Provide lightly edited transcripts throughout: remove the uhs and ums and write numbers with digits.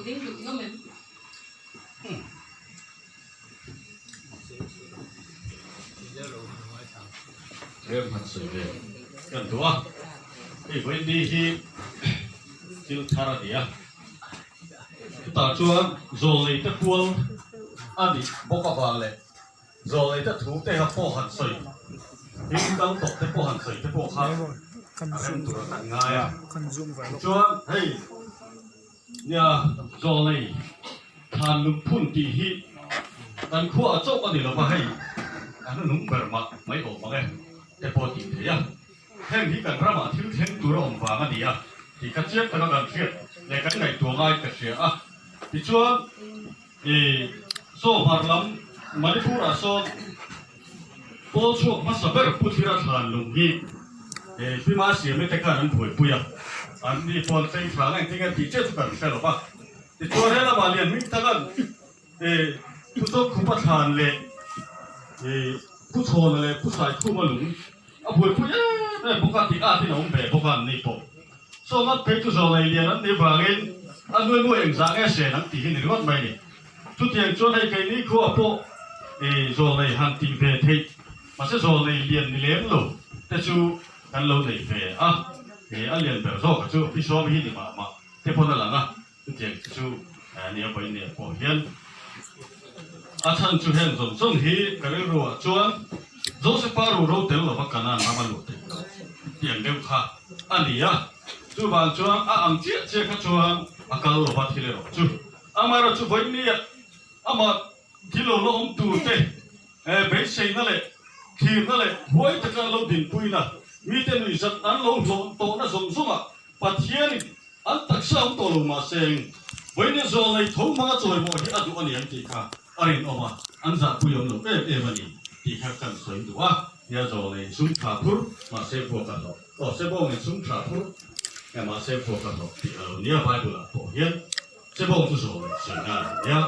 ding duh ngam em? Rem han sawi ve kan duh a, hei vawiin hi thil thar a ni a, chutah chuan zawlnei te kual a nih bawk avang leh zawlnei te thu te kha pawh han sawi him kal tawh te pawh han sawi te pawh kha a rem tur a kan ngai a, tichuan hei. Nia, zawlnei thlan lungphun tih hi kan khua a chauh a ni lova, hei a hnuhnung ber mah mai awm ang e te pawh tih theih a. Heng hi kan ramah thil thleng tur a awm vang a ni a tih kha chiang taka kan hriat leh kan ngaihtuah ngai ka hria a. Tichuan, i Sawhmar lam Manipur-ah sawn Pawl chhuak hmasa ber Pu Thira thlan lung hi Hlima Siame te khan an buaipui a, an ni pawn tleng thla ang engtin nge tih chiah chu kan hre lo va. Tichuan he lamah lian hming thangan Pu Chawkhupa thlan leh Pu Chhawna leh Pu Saikhuma lung a buaipui em em bawk a tih atin a awm ve bawk a an ni pawh. Sawmnat phei chu zawlei lian an nih vangin a nuai nuai engzah nge sen an tih hi ni ringawt mai a ni. Chutiang chuan hei keini khuaah pawh zawlnei han tih ve theih, mahse zawlnei lian ni lem lo te chu kan lo nei ve a, a lian ber zawk a chu Pi Sawmi hi ni mah mah te pawn a lang a, chutiang te chu nia vawiin nia pawh hian a chhan chu heng zawng zawng hi ka rilru ah chuan Josepha ru ro tel lova Kanaan ram a luh theih loh tiang deuh kha a ni a, chuvang chuan a ang chiah chiah kha chuan a kal lova thil erawh chu. Amaherawhchu vawinia amah thil lo la awm turte beiseina leh thlirna leh huai taka an lo dinpuina, mite nuihzat an lo hlawh tawhna zawng zawngah Pathianin an taksa awm tawh lo mahse vawinia zawlnei tho hmanga chawimawh hi a duh a ni an tih kha a rinawm a, an zahpui awm lo em em a ni tih kha kan sawi duh a. Nia zawlnei sum tha phur mahse vuak a hlawh. Aw sebawngin sum tha phur mahse vuak a hlawh tih a lo nia Bible-ah pawh hian. Chebawng chu zawh leh sawi nan a nia,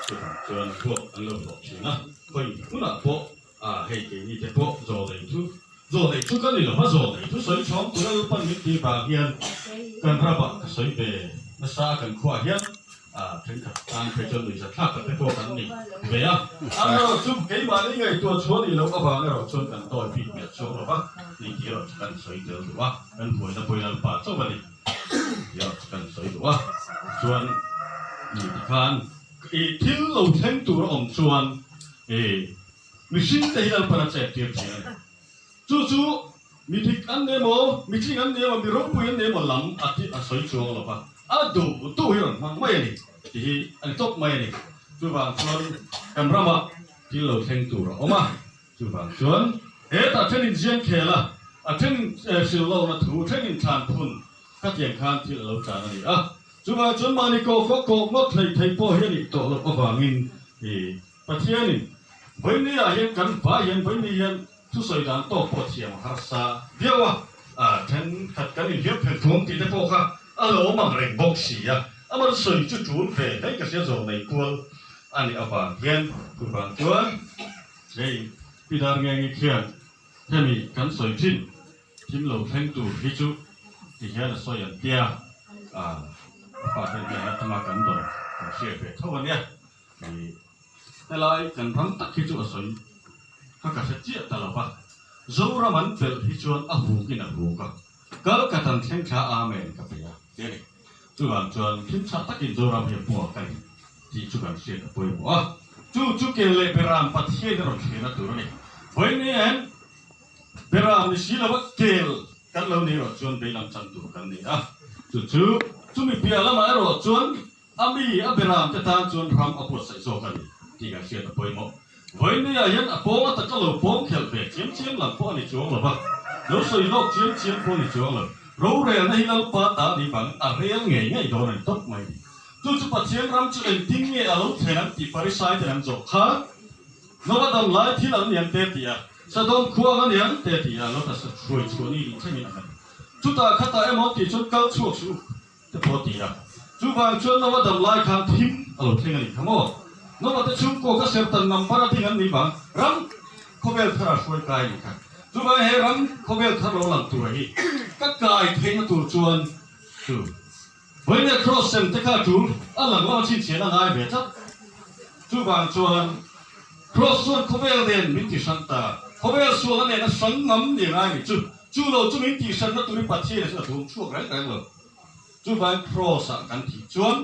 chutah chuan vuak an lo hlawh thin a, khawi hmunah pawh a hei keini te pawh zawh leh thu, zawh leh thu ka ni lo va, zawh leh thu sawi chhawng tura Lalpan min tih vang hian kan ramah ka sawi ve nasa a, kan khuaah hian a thenkhat tan phei chuan nuihzat thlak tak te pawh kan ni ve a, amaherawh chu keimahni ngaihtuah chhuah nih loh avang erawh chuan kan tawi bik miah chuang lo va, ni tih erawh chu kan sawi tel duh a, kan buaina pawhin Lalpa chauh a ni. Tia kan sawi duh a, chuan ni tikhan i thil lo thleng tur a awm chuan i mihring te hi Lalpan a chet tir thin a ni. Chu chu mi dik an ni emaw, mi tling an ni emaw, mi ropui an ni emaw lam a ti a sawi chuang lo va, a duh duh hi rawn hmang mai a ni tih hi a ni tawp mai a ni. Chuvang chuan kan ramah thil lo thleng tur a awm a. Chuvang chuan hetah thenin ziang khel a, a thenin hrilh lohna thu, thenin thlan phun khatiang khan thil a lo tan a ni a. Chuvang chuan mahni kawh kawh kawh ngawt hlei thei pawh hi a nih tawh loh avangin i Pathianin vawinia hian kan vai hian vawinia hian thusawi dan tawk pawh thiam a harsa viau a, a thenkhat kan inhliam phel thum tih te pawh kha a lo awm ang reng bawk si a, amah sawi chu tul ve hlei ka hria zawh nei kual a nih avang hian chuvang chuan Hei Pi Darngengi khian hemi kan sawi thin thim lo thleng tur hi chu ti hian a sawi an tia, a pa ten hian atanga kan dawn kan hriat ve tho a nia, i helai kan ram tak hi chu a sawi kha ka hre chiah ta lo va, Zoram an pelh hi chuan a huk in a huk a, kal ka tan thleng thla Amen ka pe a ti a ni. Chuvang chuan thil tha takin Zoram hi a puak a ni tih chu kan hriat a pawimawh a. Chu chu kel leh Beram Pathian a rawn thlirna tur a ni. Vawiin en Beram ni si lova kel kan lo ni erawh chuan veilam chan tur kan ni a. Chu chu chumi piah lamah erawh chuan a mi a Beram te tan chuan ram a buatsaih zawk a ni tih kan hriat a pawimawh. Vawiin hian a pawng a taka lo pawng khelh ve chiam chiam lam pawh a ni chuang lo va, lo sawi lawk chiam chiam pawh a ni chuang lo. Rorelna hi Lalpa ta ni vang a rel ngei ngei dawn a ni tawp mai ni. Chu chu Pathian ram chu engtin nge a lo thlen ang tih Pharisai ten an zawh kha, Nova dam lai thil an niang te ti a, Sodom khua ang a niang te ti a, Lota hruai chhuah ni nih thlengin a han. Chutah khatah emaw tih chuan kal chhuak suh u. Te pawh a ti a. Chuvang chuan Noah dam lai khan thim a lo thleng a nih kha maw? Noah te chhungkaw kha sertan number a ding an nih vang ram khawvel thar a hruai kai a nih kha. Chuvang he ram khawvel thar lo lang tura hi ka kai theihna tur chuan chu Vawiin cross sem te kha tul a lang lama chhinchhian a ngai ve tlat. Chuvang chuan cross chuan khawvel nen min ti hran ta, khawvel sualna nen a hrang ngam ni ngai ni chu. Chu lo chu min tih hranna turin Pathian chu a dum chhuak reng reng lo. Chuvang cross ah kan thih chuan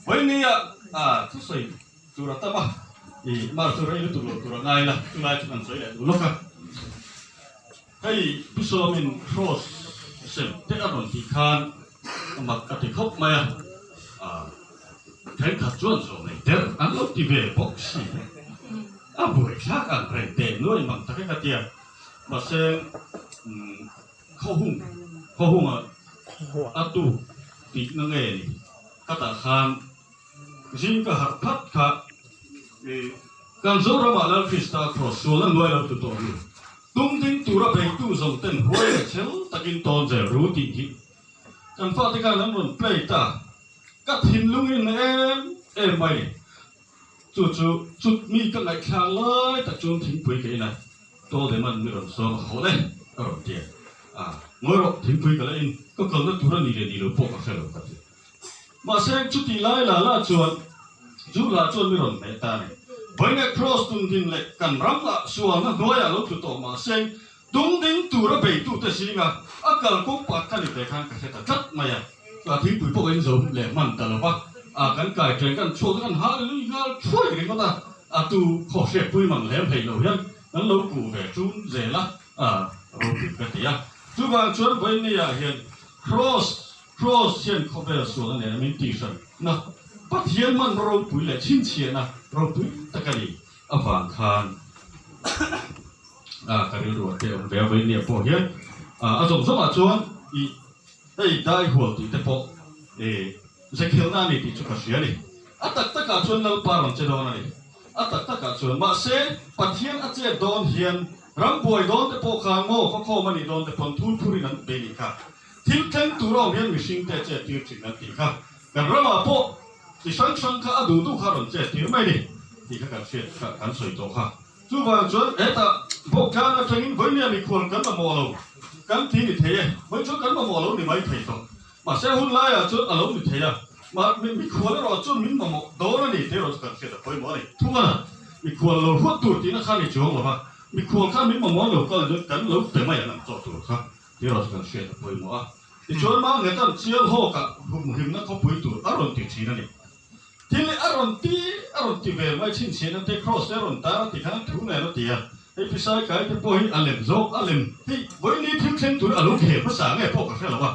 vawiin ah thusawi tur a tam a, i mar chu rei lutuk lo tur a ngai la, chulai chu kan sawi leh duh lawk a. Hei Pu Sawmin cross sem te a rawn tih khan a mak a ti khawp mai a, thenkhat chuan zawh nei der an lo ti ve bawk si. A buaithlak ang reng teh nuai mang tak e ka tia. Mahse khawhung khawhunga a tuk tihna nge ni ka tah khan zing ka harh phat kha kan Zoramah Lal Krista cross sual a nuai lo tu tawh nu tum ding tura beitu zawng ten huai leh chhel takin tawn zel ru tih hi kan fate khan an rawn play ta ka thinlungin em em mai. Chu chu chut mi ka ngaihthlak lai tak chuan thingpui ka in a, Tawldeman mi rawn sawm a haw e a rawn ti a, a ngawi rawh thingpui ka la in, ka kalna tur a ni leh ni lo pawh ka hre lo ka ti. Mahse chutih lai la la chuan chu la chuan mi rawn hmeh ta a ni. Vawiin Cross tundin leh kan ram lah sualna hnuaiah lo tlu tawh mahse Tung ding tura beitute zinga a kalkawng pat ka ni ve khan ka hre ta tlat mai a, a thingpui pawh ka inzo leh hman ta lo va, a kan kai ṭeng kan chhuak te kan hal lui nghal thuai ringawt a, a tu khaw hriatpui mang lem hlei lo hian kan lo kuh ve ṭun zel a, a ropui ka ti a. Chuvang chuan vawiin hian Cross, Cross hian khawvel sualna nena min tihhran na Pathian hman ropui leh chhinchhiahna ropui tak a ni avang khan a ka rilru a te awm ve a vawiin pawh hian a zawng zawngah chuan ih hei dai hual tih te pawh ih zekhelna a ni tih chu ka hria a ni. A tak takah chuan Lalpa rawn che dawn a ni. A tak takah chuan mahse Pathian a chet dawn hian ram buai dawn te pawh khan maw khawkhawm a nih dawn te pawn thur thurin an bei nih kha. Thil thleng tur a awm hian mihring te chet tir thin an tih kha. Kan ramah pawh chi hrang hrang kha a duh duh kha rawn chet tir mai ni tih kha kan hriat kha kan sawi tawh kha. Chuvang chuan hetah bawkchang atangin vawinia mikhual kan mamawh lo kan ti ni thei e, vawi chuan kan mamawh lo ni mai thei tawh. Mahse hun laiah chuan a lo ni thei a, mah mikhual erawh chuan min mamawh dawn a ni tih erawh chu kan hriat a pawimawh a ni. Thung a, mikhual lo huat tur tihna kha ni chuang lo va, mikhual khan min mamawh lo kal chuan kan lo pe mai ang an chaw tur kha tih erawh chu kan hriat a pawimawh a. Tichuan mah nghetan chial hawkah humhimna khawpui tur a rawn ti thin a ni. Thil hi a rawn ti a rawn ti ve mai chhinchhiahna te cross te a rawn tar a ti khan thu nen a ti a, hei pisai kai te pawh hi a lem zawk a lem hei vawiin thil thleng tur a lo khel hmasa nge pawh ka hre lo a,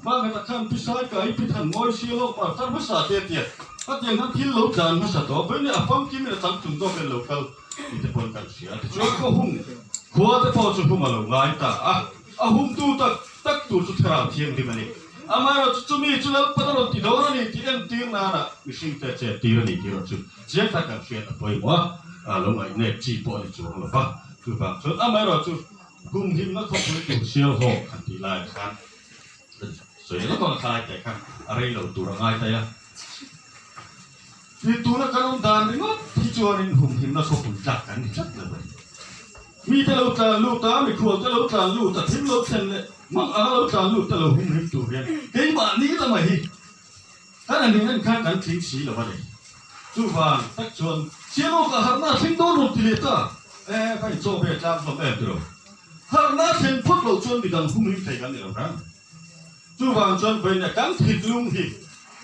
hmanghetah khan pisai kai pi than ngawi si lawk mar tar hmasa te a ti a, hetiang khan thil lo tlan hmasa tawh a, vawiin a famkim in a chang chung zawk in lo kal ti te pawhin kan hria a, tichuan khaw hung khua te pawh chu hung a lo ngai ta a. A humtu tak tak tur chu Thlarau Thianghlim a ni. Amaherawhchu chumi chu Lalpan a rawn ti dawn a ni tih entir nana mihringte chet tir a ni tih erawh chu chiang tak kan hriat a pawimawh a, a lo ngaihnep chi pawh a ni chuang lo va. Chuvang chuan amaherawhchu humhimna khawpui tur sial hawk han tih laiah khan sawi lawk ang khalai teh kha a rei lo tur a ngai daih a. Ni tuna kan awm dan ringawt hi chuanin humhimna khawpui tlak kan ni tlat lo a ni. Mite lo tlan lut a, mikhual te lo tlan lut a, thil lo thlen leh mang anga lo tlan lut te lo humhim tur hian keimahni lamah hi kan an in en khan kan tling si lo a ni. Chuvang tak chuan Sialawka harhna a thleng dawn rawn ti leh ta e, ka inchaw ve tlang hlawm em tiro. Harhna a thlen phawt loh chuan midang humhim thei kan ni lo rang. Chuvang chuan vawiin kan thinlung hi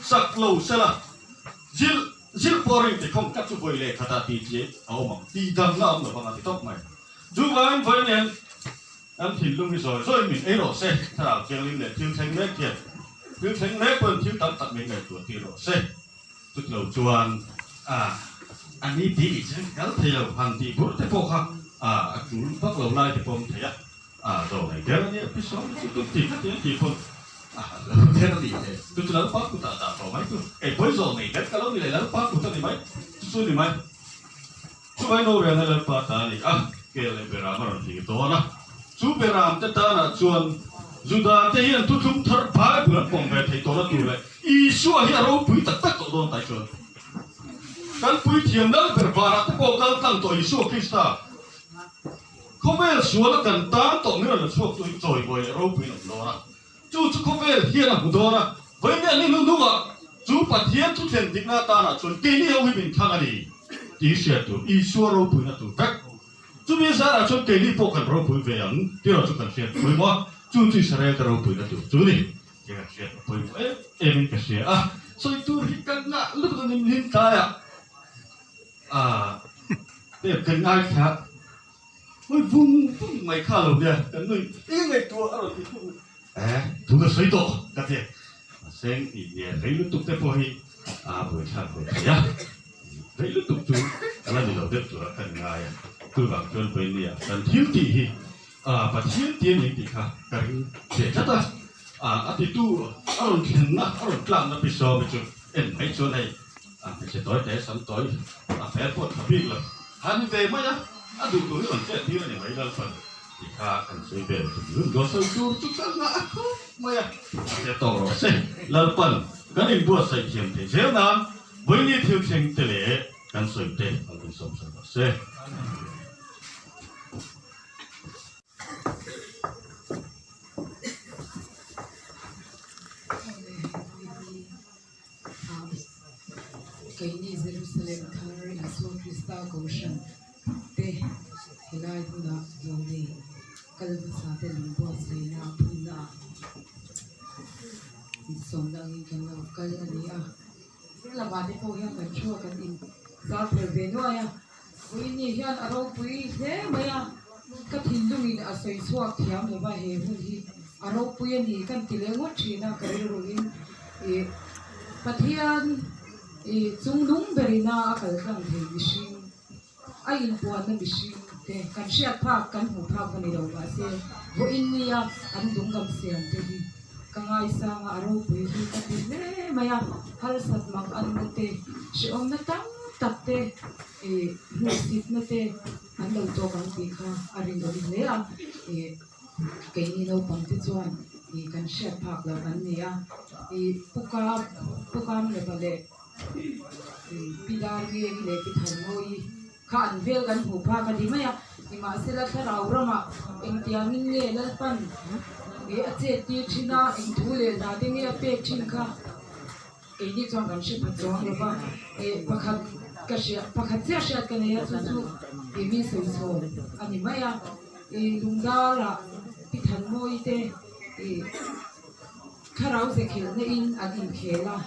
sak lo sela zilh Zilh pawh ring ti khawm tlat chu vawi leh khatah tih chi a awm ang, tih damna a awm lo vang a ti tawp mai. Chuvangin vawi nen kan thinlung hi zawi zawiin min ei rawh se, thlarau thianghlim leh thil thleng mek hian thil thleng mek pawhin thil tam tak min ngaihtuah tir rawh se. Chutilo chuan a a ni tih nih chuan kal thei lo han tih bur te pawh kha a a tul vak lo lai te pawh a awm thei a. A zo nei der a nia, pi sawn chu tun ti khat in ti pawn a lo der a ni e, chu chu Lalpa kutah dah tawh mai chu, kei pawi zo nei der ka lo ni leh Lalpa kut a ni mai, chu chu ni mai. Chuvai no reng a Lalpa ta a ni a, kel leh beram a rawn hlir dawn a, chu beram te tanah chuan Juda te hian thuthlung thar Bible an pawm ve thei tawhna tur leh Isua hi a ropui tak tak tawh dawn tai chuan kan puithiam Lal ber varah te pawh kal tlang tawh Isua Krista Khawvel suala kan tan tawh min rawn la chhuak tu hi chawibawi leh ropuiin a awm dawn a, chu chu khawvel hian a hmu dawn a. Vawiin ni hnunghnungah chu Pathian thuthlen dikna atanah chuan keini ho hi min thlang a ni tih hriat tur Isua ropuina tur vek. Chumi zarah chuan keini pawh kan ropui ve ang tih erawh chu kan hriat pawimawh a, chu chu Israel te ropuina tur chu ni tih kan hriat pawimawh em em in ka hria a. Sawi tur hi kan ngah lutuk a ni hlim tlaiah tep kan ngaithla Hmui vung vung mai kha lo nia kan nui i ngaihtuah a rawn ti thung e thu ka sawi tawh ka ti mahse i nge rei lutuk te pawh hi a buaithlak ve thei a rei lutuk chu a la ni lo deuh tura kan ngai a chuvang chuan vawinia kan thil tih hi a Pathian ti a ni tih kha ka ring ve tlat a a titu a rawn thlenna a rawn tlakna pi sawmi chu en mai chuan hei A hmeichhe tawi te sam tawi a hmel pawh tha bik lo. Han ve mai a, a duh tur hi rawn chet tir a ni mai Lalpan tih kha kan sawi vel chu lun dawn sawi tur chu ka ngah a khawp mai a, a hre tawk rawh se Lalpan kan inbuatsaih thiam thei zel nan vawiini thil thleng te leh kan sawi te an rawn sawm sawi rawh se. Keini Jerusalem thar Isua Krista Kohhran te helai hmunah zawlnei kal hmasa te lung buatsaihna phunna ah insawmna angin kan lo kal a ni a. Thil lamah te pawh hian kan thu a kan in zar phel ve nuai a, Vawiini hian a ropui hle mai a, ka thinlungin a sawi chhuak thiam lo va he hun hi a ropui a ni kan ti leh ngawt thin a ka rilruin ih Pathian ih chungnung berina a kal tlang thei mihring a inpuanna mihring te kan hriat phak kan hmuh phak va ni lo mahse vawiin nia an dunglam siam te hi Ka ngaisanga a ropui hi ka ti hle mai a, harsat mak anna te, hrehawmna tam tak te, ih hmuhsitna te an lo tawk ang tih kha a rinawm hle a, ih keini naupang te chuan ih kan hriat phak loh an ni a, ih Puka Pukamlova leh ih Pi Darngengi leh Pi Thanmawii kha an vel kan hmuh phak a ni mai a, nimahsela thlarau ramah engtiangin nge Lalpan nge a chet tir thin a, eng thu leh hla te nge a pek thin kha keini chuan kan hre pha chuang lo va, eh pakhat ka hria pakhat chiah hriat ka nei a chu chu ih mi sawi chhawn a ni mai a, ih lungdara pi Thanmawii te ih thlarau ze khelhna in an inkhel a.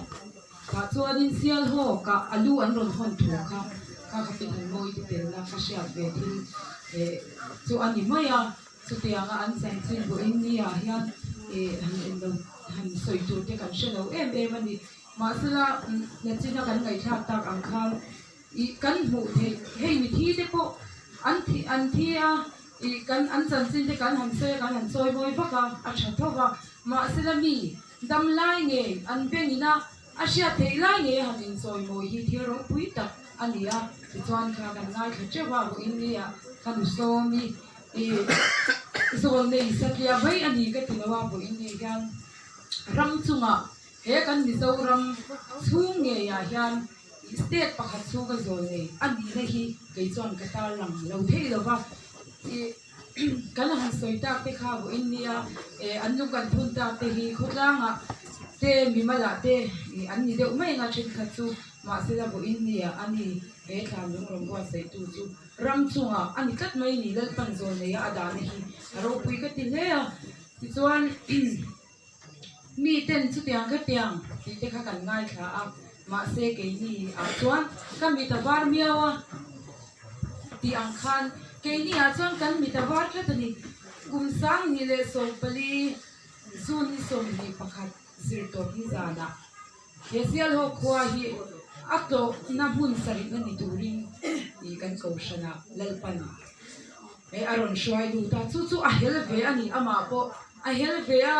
Tah chuanin sial haw kah a lu an rawn hawn thu kha kha ka pi Thanmawii te telna ka hriat ve thil eh chu a ni mai a, chutianga an chanchin vawiin niah hian eh han en lo han sawi tur te kan hre lo em em a ni. Mahsela nachina kan ngaihthlak tak ang khan ih kan hmuh theih hei mithi te pawh an thi an thi a ih kan an chanchin te kan han sawi a kan han chawi mawi vak a a tha tho va mahsela mi Dam lai ngei an bengin a, a hriat theih lai ngei a han inchawimawi hi thil ropui tak a ni a, tichuan kha kan ngaithla teuh a, vawiin nia ka nu Sawmi i zawl nei satliah mai a ni ka ti lo a, vawiin ni hian ram chungah he kan Mizoram chhung ngeiah hian state pakhat chhunga zawl nei a nihna hi kei chuan ka tarlang lo thei lo va, i. Kan han sawi tak te kha vawiin nia eh an lung kan phun tak te hi khawtlangah te mimalah te ih an ni deuh mai anga thenkhat chu mahsela vawiin nia a ni he thlan lung rawn buatsaihtu chu ram chungah a ni tlat mai ni Lalpan zawl neia a dahna hi a ropui ka ti hle a tichuan mi ten chutiang khatiang tih te kha kan ngaithla a mahse keini ah chuan ka mit a var miau a tih ang khan keini ah chuan kan mit a var tlat a ni kum sanghnih leh 14 June ni 21 zir tawp ni zanah he Sialhaw khua hi a tlawhna hmun sarihna ni turin ih kan kohhranah Lalpan Hei a rawn hruai lut a, chu chu a hel ve a ni, amah pawh a hel ve a,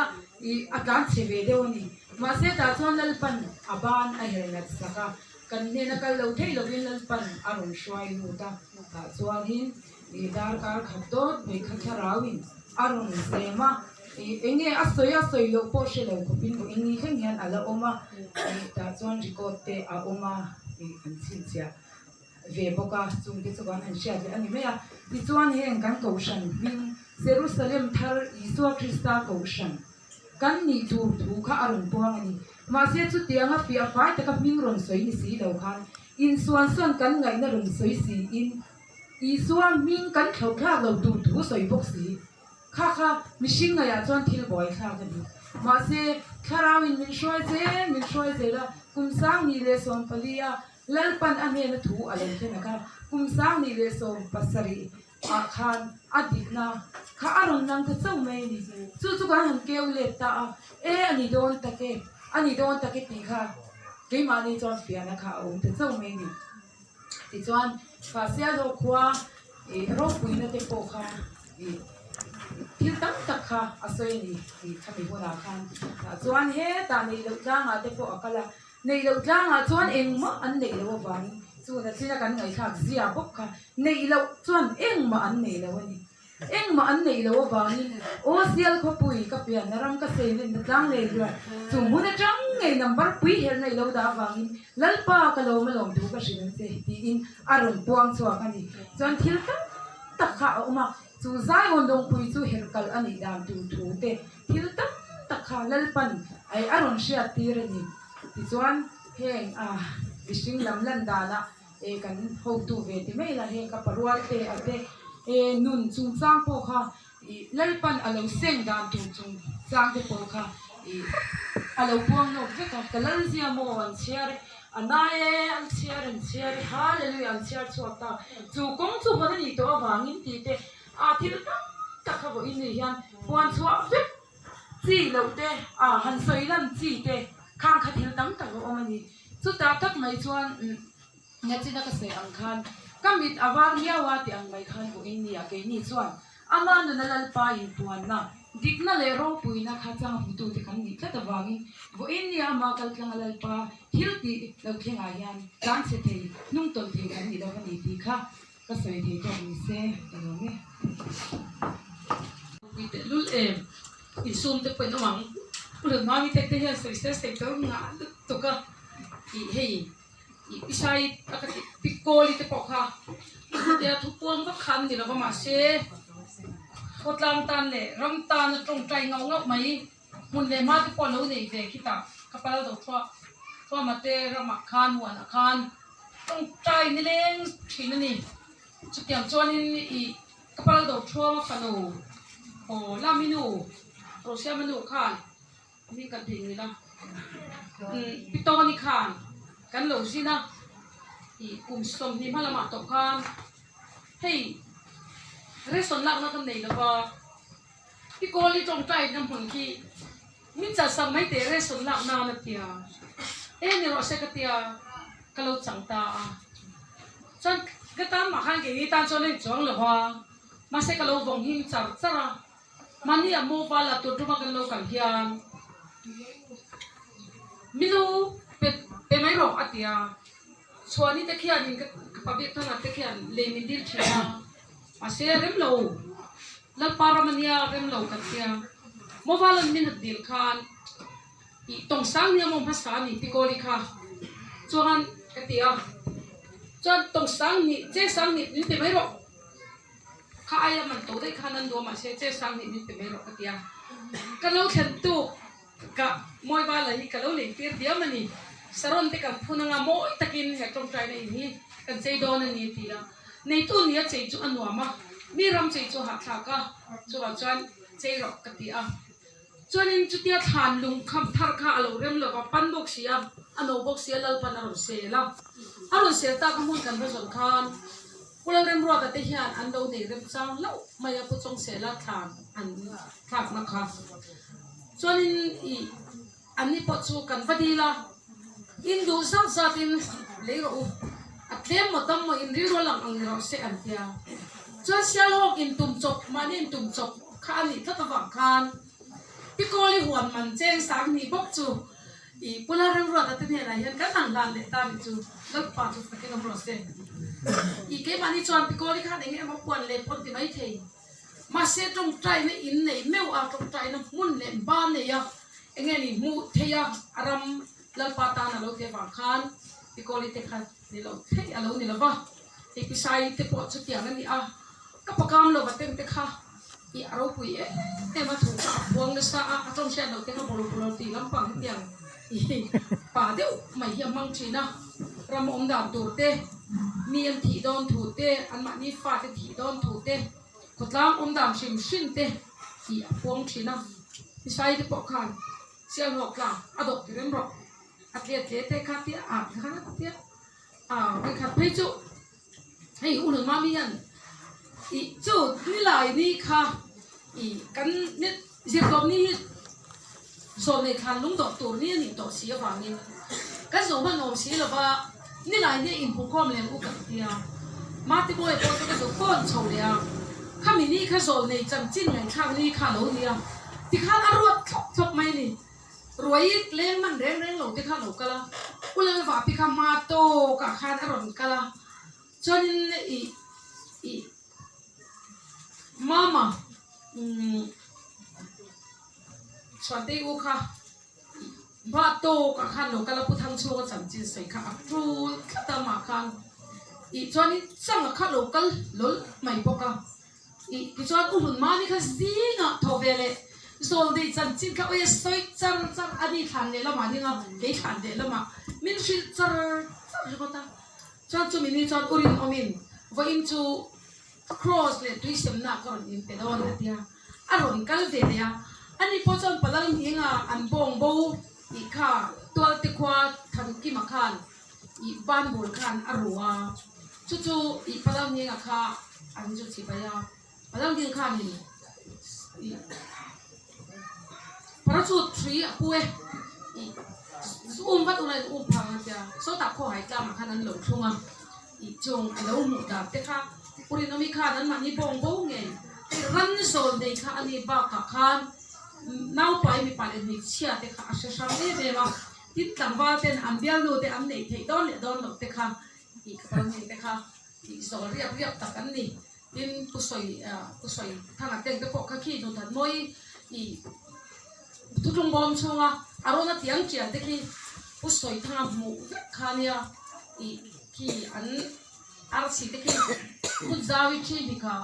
ih a tlan chhe ve deuh a ni. Mahse tah chuan Lalpan a ban a her nat sak a, kan hnena kal lo thei lovin Lalpan a rawn hruai lut a, tah chuanin ih darkar khat dawt mai kha thlarauin a rawn zem a, ih eng nge a sawi a sawi loh pawh hre lo khawpin vawiin ni thleng hian a la awm a, ih tah chuan record te a awm a, ih an chhinchhiah. ve bawk a, chungte chu kan han hriat leh a ni mai a. Tichuan heng kan kohhran hming Jerusalem thar Isua Krista kohhran kan nih tur thu kha a rawn puang a ni. Mahse chutianga fiah fai taka hming rawn sawi ni si lo khan insuansawn kan ngaihna rawn sawi siin Isua hming kan thlauhthlak lo tur thu sawi bawk si. Kha kha mihring ngaihah chuan thil buaithlak a ni. Mahse thlarauin min hruai zel min hruai zel a, kum 2014 a Lalpan a hnena thu a lo thlen a kha kum 2017 ah khan a dikna kha a rawn lang ta chauh mai a ni. Chu chu kan han keu let ta a, e a ni dawn tak e, a ni dawn tak e tih kha keimahni chuan fiahna kha a awm ta chauh mai a ni. Tichuan kha Sialhawk khua ih ropuina te pawh kha ih thil tam tak kha a sawi a ni tih khami hunah khan tah chuan hetah neih loh tlangah te pawh a kal a. Neih loh tlangah chuan engmah an neih loh avangin chuna china kan ngaihthlak zia bawk kha neih loh chuan engmah an nei lo a ni. Engmah an neih loh avangin aw sial khawpui ka pianna ram ka seilenna tlang lei hian chu hmun atang ngei number pui helna i lo dah avangin Lalpa ka lawm a lawm thu ka hrilh ang che tiin a rawn puang chhuak a ni. Chuan thil tam tak kha a awm a, chu Zion dawngpui chu herh kalh a nih dan tur thu te thil tam tak kha Lalpan a rawn hriat tir a ni. Tichuan heng mihring lam lan danah kan hotu ve ti mai la heng ka parual te a te nun chungchang pawh kha Lalpan a lo seng dan tur chungchang te pawh kha a lo puang nawk vek a. Ka Lalzia maw an chhiar e, a nai e, an chhiar an chhiar e, Hallelujah an chhiar chhuak ta. Chu kawng chu hawn a nih tawh avangin tih te a thil tam tak kha vawiin ni hian puan chhuah vek chi loh te a han sawi lan chi te khang kha thil tam tak a awm a ni. Chutah tak mai chuan Nachina ka sawi ang khan ka mit a var miau a tih ang mai khan vawiin ni a keini chuan ama nuna Lalpa inpuanna dikna leh ropuina kha chang hmutute kan nih tlat avangin vawiin ni a ama kaltlanga Lalpa thil tih lo thlengah hian tlanchhe thei hnungtawlh thei kan nih lo a ni tih kha Ka sawi thei tawk ni se ka lo nge. Pui teh lul em? Insum te pawhin awm ang. Pu Lalmami te te hian sawi se sawi tur ngah lutuk a tih hei ih pisai a ka tih pikawli te pawh kha tia thu puang vak kha an ni lova mahse khawtlang tan leh ram tana tawngtai ngauh ngauh mai hmun leh hma te pawh lo nei ve khitah ka pal do thuah thuama te ramah khan huanah khan Tawngtai nileng thin a ni. Chutiang chuanin ih ka pal do thuama fanu aw Laminu Rosiama nu khan mi kan tih ngil a umm Pitawni khan kan lo zin a ih kum 20 hma lamah tawh khan hei ration lakna kan nei lova Pikawli tawngtai na hmun khi Min chal sak mai teh ration lak nan a tia. E ni rawh se ka tia ka lo chang ta a. Chuan ka tan mah khan keini tan chuan a in chuang lo a, mahse ka lo vawng him char char a. Mahni a mobile a tur tuma kan lo kal hian Minu pe pe mai rawh a tia. Chhuani te khian in ka pabik thangah te khian lei min dil thin a, mahse rem lo. Lalpa ram a nia rem lo kan tia. Mobile an min hat dil khan ih tawng sang nia maw hmasa a ni Pikawli kha chuan ka ti a. Chuan tawng sang nih che sang nih min pe mai rawh kha aia man to daih khan an duh a mahse che sang nih min pe mai rawh ka ti a. Ka lo thlen tuk ka Mawivala hi ka lo lei tir diam a ni. Saron te kan phun anga mawi takin he tawngtaina in hi kan chei dawn a ni a ti a. Neitu nia chei chu a nuam a, mi ram chei chu a hahthlak a, chuvang chuan chei rawh ka ti a. Chuanin chutia thlan lung kham thar kha a lo rem lo va, pan bawk si a, a no bawk si a, Lalpan a rawn sel a. A rawn sel tak a hmun kan va zawn khan Pu Lalremruata te hian an lo nei remchang hlauh mai a, Pu Chawngsela thlan an thlakna kha. Chuanin ih Anni pawh chu kan va dil a, in duh zat zatin lei rawh u, a tlem maw tam maw in rilru a lang ang ni rawh se an ti a. Chuan Sialhawk in tum chawp, mahni in tum chawp kha a nih tlat avang khan Pikawli huan man cheng sang hnih bawk chu i Pu Lalremruata te hnenah hian kan han hlan leh ta nih chu Lalpa chu takin awm rawh se. I keimahni chuan Pikawli khan eng emaw puan leh pawh an ti maithei. Mahse tawngtaina in nei meuh a, tawngtaina hmun leh ba nei a, enge ni hmuh theih a, a ram Lalpa tan a lo ti avang khan Pikawli te kha ni lo theih a lo ni lo va, hei Pisai te pawh chutiang a ni a, ka pakam lo va teng te kha. I a ropui em em a, thu kha a phuang nasa a, a tawng hriat loh te kha bawlhhlawh bawlhhlawh tih lampang hetiang i pa deuh mai hi a hmang thin a, ram awm dan tur te, mi an thih dawn thu te, anmahni fate thih dawn thu te, khawtlang awm dan hrim hrim te tih a phuang thin a, Isai te pawh khan Sialhawk tla a dawh ti rem rawh, a tlet hle te kha tia a khan a tia a vawikhat phei chu hei u hnun mami hian ih chu nilai ni kha ih kan zirtawp ni hi zawlnei thlan lung dawh tur ni a nih tawh si avangin kan zawh hman awm si lova nilai ni a inhmuhkhawm lem u kan tia Mate Bawiha pawh chu ka zuk phone chho leh a khami ni kha zawlnei chanchin ngaihthlak ni kha a lo ni a tikhan a ruat thlawp thlawp mai a ni. Ruai leng man reng reng lo te kha a lo kal a, U Lalvapi kha hma tawkah khan a rawn kal a, chuanin ih ih Mama umm Chhuantei u kha ih hma tawkah khan a lo kal a, Pu Thangchhunga chanchin sawi kha a tul tlat a amah khan ih chuanin changa kha a lo kal hlawl mai bawk a. Ih tichuan U Hlun Mami kha zingah thaw ve leh Zawldei chanchin kha awia sawi char char a ni thlan leh lamah ding a, kei thlan leh lamah min hrilh char char ringawt a. Chuan chumi ni chuan U Rinawmin vawiin chu Cross leh tuisemna ka rawn inpe dawn a tia, a rawn kal ve leh a. Ani pawh chuan Palal Nghinga an bawng bo tih kha Tualte khua Thankima khan ih banbul khan a ru a, chu chu ih Palal Nghinga kha an zu chi bai a, Palal Nghinga khanin ih parachute hrui a pu e, ih um vat ula in um phang a tia, sawtah khawhai tlangah khan an lo thlung a, ih chung a lo hmuh dan te kha Pu Rinawmi khan anmahni bawng bo ngei hei ran zawl nei kha a ni bakah khan naupai mipa leh hmeichhia te kha a hre hrang em em a. Tin tlangval ten an bialnu te an neih theih dawn leh dawn loh te kha tih ka pal ngei te kha tih zawl riap riap tak an ni. Tin Pu Sawi Pu Sawi Thanga teng te pawh kha khi Nuthat Mawi ih thutlung bawm chhunga a rawn a tiang chian te khi Pu Sawi Thanga hmuh vek kha nia ih khi an arsi te khi hmun zawi thi ni kha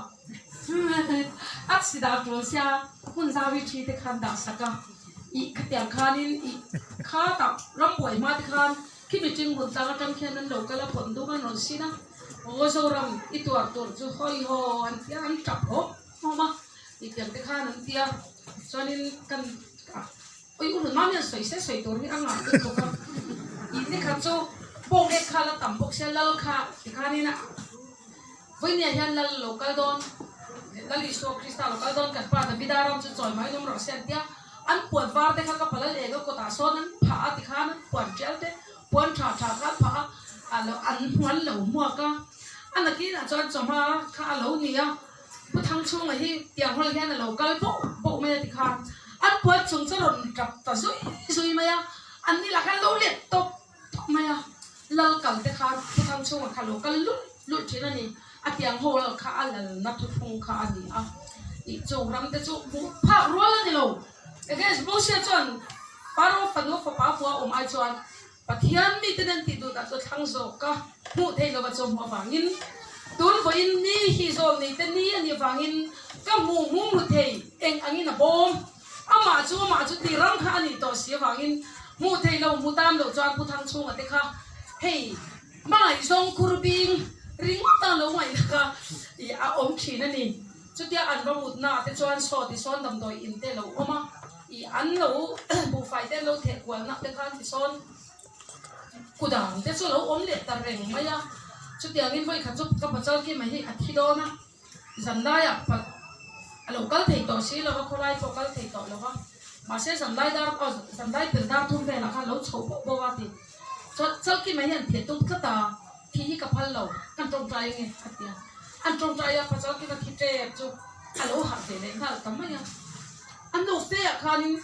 arsi dah tul sia hmun zawi thi te khan dah sak a ih khatiang khanin ih kha tah rambuai hma te khan khi mihring hun tlang atang khian an lo kal a phawt dum an rawn sin a aw Zoram i tuar tur chu hawi haw an tia an tap hawm hawm a tih tiang te khan an tia chuanin kan Ui u Hlunmam hian sawi se sawi tur hi a ngah deuh bawk a, ih nikhat chu bawng ek kha la tam bawk sia lal kha tikhanin a vawinia hian lal lo kal dawn Lal Isua Krista lo kal dawn kan pa Davida ram chu chawi mai lawm rawh se an tia an puan var te kha ka palal eng a kawtah sawn an phah a tikhan an puan tial te puan tha tha kha an phah a a lo an hmuan lo hmuak a a nakinah chuan chawhma kha a lo ni a. Pu Thangchhunga hi tiang hawl hian a lo kal boh boh mai a tikhan an puan chung chu a rawn tap ta zui zui mai a, an ni lah khan lo let tawp tawp mai a, lal kal te khan Pu Thangchhunga kha lo kal lulh lulh thin a ni, a tiang hawl kha a lalna thuthlung kha a ni a, tih chung ram te chu hmuh phak rual a ni lo. Against Mosia chuan Pharaoh fanu fapa hua awm ai chuan Pathian mite nen tih duhdah chu thlang zawk ka hmuh theih lova chu hmuh avangin tun vawiin ni hi zawlneite ni a nih avangin ka hmuh hmum ru thei eng angin a bawm. Amah chu amah chu ti ram kha a nih tawh si avangin hmuh theih lo hmu tan loh chuan Pu Thangchhunga te kha hei hmangaihzawng khur bing ringawt a lo ngaihna kha ih a awm thin a ni. Chutia an va mutna te chuan saw tisawn damdawi in te lo awm a. I an lo buhfai te an lo theh kualna te khan tisawn kudang te chu a lo awm leh ta reng mai a, chutiangin vawi khat chu ka pachal khi mai hi a thi dawn a, zanlaiah pa a lo kal thei tawh si lo va, khawlai pawh a kal thei tawh lo va, mahse zanlai dar aw zanlai pel dar thum velah khan a lo chho pawh pawh a ti, chuan chal khi mai hi an theh tum tlat a, thi hi ka phal lo, an tawngtai ange a ti a, an tawngtai a pachal khi va thi tep chu a lo harh ve leh nghal ta mai a. A hnukte ah khanin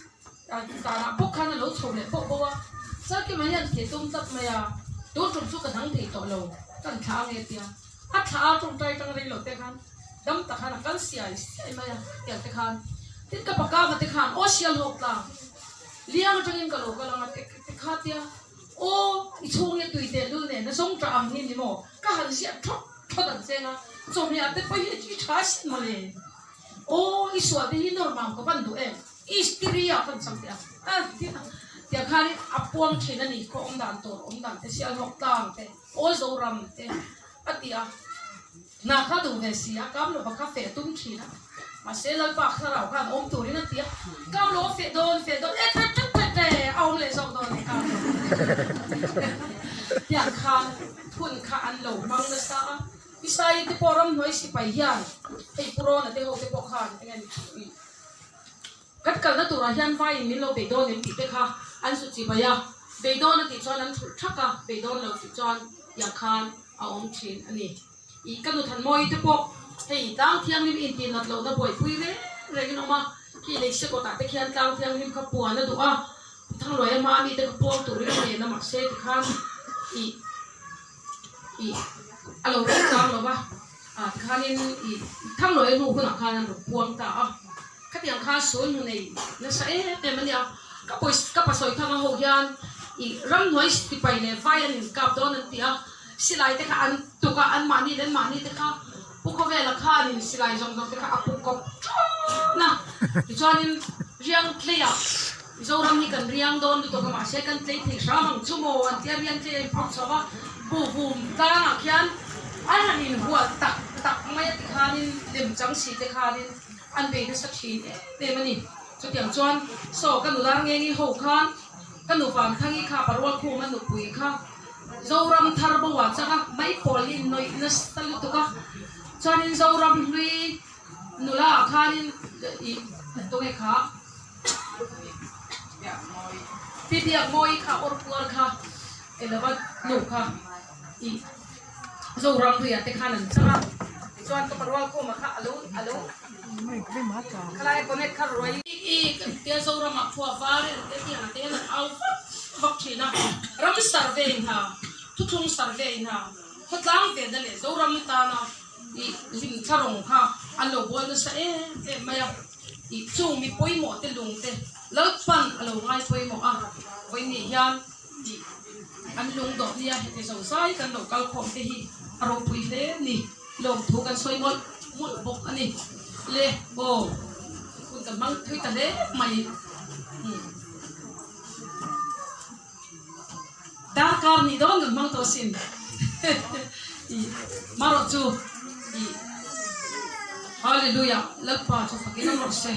tanah bawk khan a lo chho leh pawh bawk a, Chalkima hian thei tum tlat mai a, tun tum chu ka dang thei tawh lo, kan thlah ange tia a thlah a tawngtai tang rei lo te khan dam tak khan a kal siai siai mai a tiang te khan tin ka pakama te khan aw sial hawk tlang liang atangin ka lo kal ang a ti kha tia aw i chhung hi a tui teh lul nen a zawng tah ang hi ni maw ka han ziah thawt thawt ang cheng a chawhmeh ah te pawh hi i tha sin mawle. Aw i sual te hi nawr mam ka van duh em? Istiri ah kan chang teh a, tiang khanin a puang thin a ni, khaw awm dan tur awm dan te, Sialhawk tlang te, Aw Zoram te a ti a, hna kha duh ve si a, kam lova kha feh tum thin a, mahse Lalpa thlarau khan awm turin a ti a, kam lo a feh dawn feh dawn e tet tet tet e a awm leh zawk dawn e kam lo tiang khan hun kha an lo hmang nasa a. Isai te pawh ramhnuai sipai hian hei Pu Rawna te ho te pawh khan eng nge kan kalna turah hian vaiin min lo beidawn em tih te kha an zu chibai a, beidawn a tih chuan an thulh thak a, beidawn lo tih chuan tiang khan a awm thin a ni. Ih ka nu Thanmawii te pawh hei tlang thianghlim intihnat lohna buaipui reng rengin awm a, khi lei sekawtah te khian tlang thianghlim kha puan a duh a, Thangluaia hma ami te kha puang turin a nen a mahse tikhan ih ih a lo reng tlang lo va, ah tikhanin ih Thangluaia hnu hunah khan an rawn puang ta a, khatiang khan sul hnu nei nasa em em a nia, ka pawisa ka pasawi thanga ho hian ih ramhnuai sipai leh vai an inkap dawn an ti a, silai te kha an tuk a, anmahni leh anmahni te kha Pu Khawvela khanin silai zawng zawng te kha a pu kawp ṭhawn a, tichuanin riang tleiah Mizoram hi kan riang dawn lutuk a mahse kan tlei thei hram ang chu maw an tia riang tlei a inphawrh chho a, buhhum tlangah khian an han inhual tak tak mai a tikhanin lemchang si te khanin an bei nasa thin em em a ni. Chutiang chuan saw ka nula ngengi ho khan ka nu Vanthangi kha Parualkhuma nupui kha Zoram thar bo ah chang a maipawl hi nawih nasa lutuk a chuanin Zoram hlui nula ah khanin ih tunge kha Pi Biakmawii kha awr puar kha elova nu kha ih Zoram hlui ah te khan an chang a tichuan ka Parualkhuma kha alo alo khalai a connect kha ruai ih tia Zoram ah khua var e an tia tiang ah te hian an au vak vak thin a ram survey hna thuthlung survey hna khawtlang ve na leh Zoram tana ih hlim thla rawng kha an lo bawl nasa em em mai a. Tih chung mi pawimawh te lung te Lalpan a lo ngai pawimawh a, vawinih hian tih an lung dawh nia heti zo zai kan lo kal khawm te hi a ropui hle ni lawmthu kan sawi mawlh mawlh bawk a ni le aw hun kan hmang thui ta hle mai umm darkar nih dawn kan hmang tawh asin ih marawh chu ih Hallelujah Lalpa chu fakin a rawh se.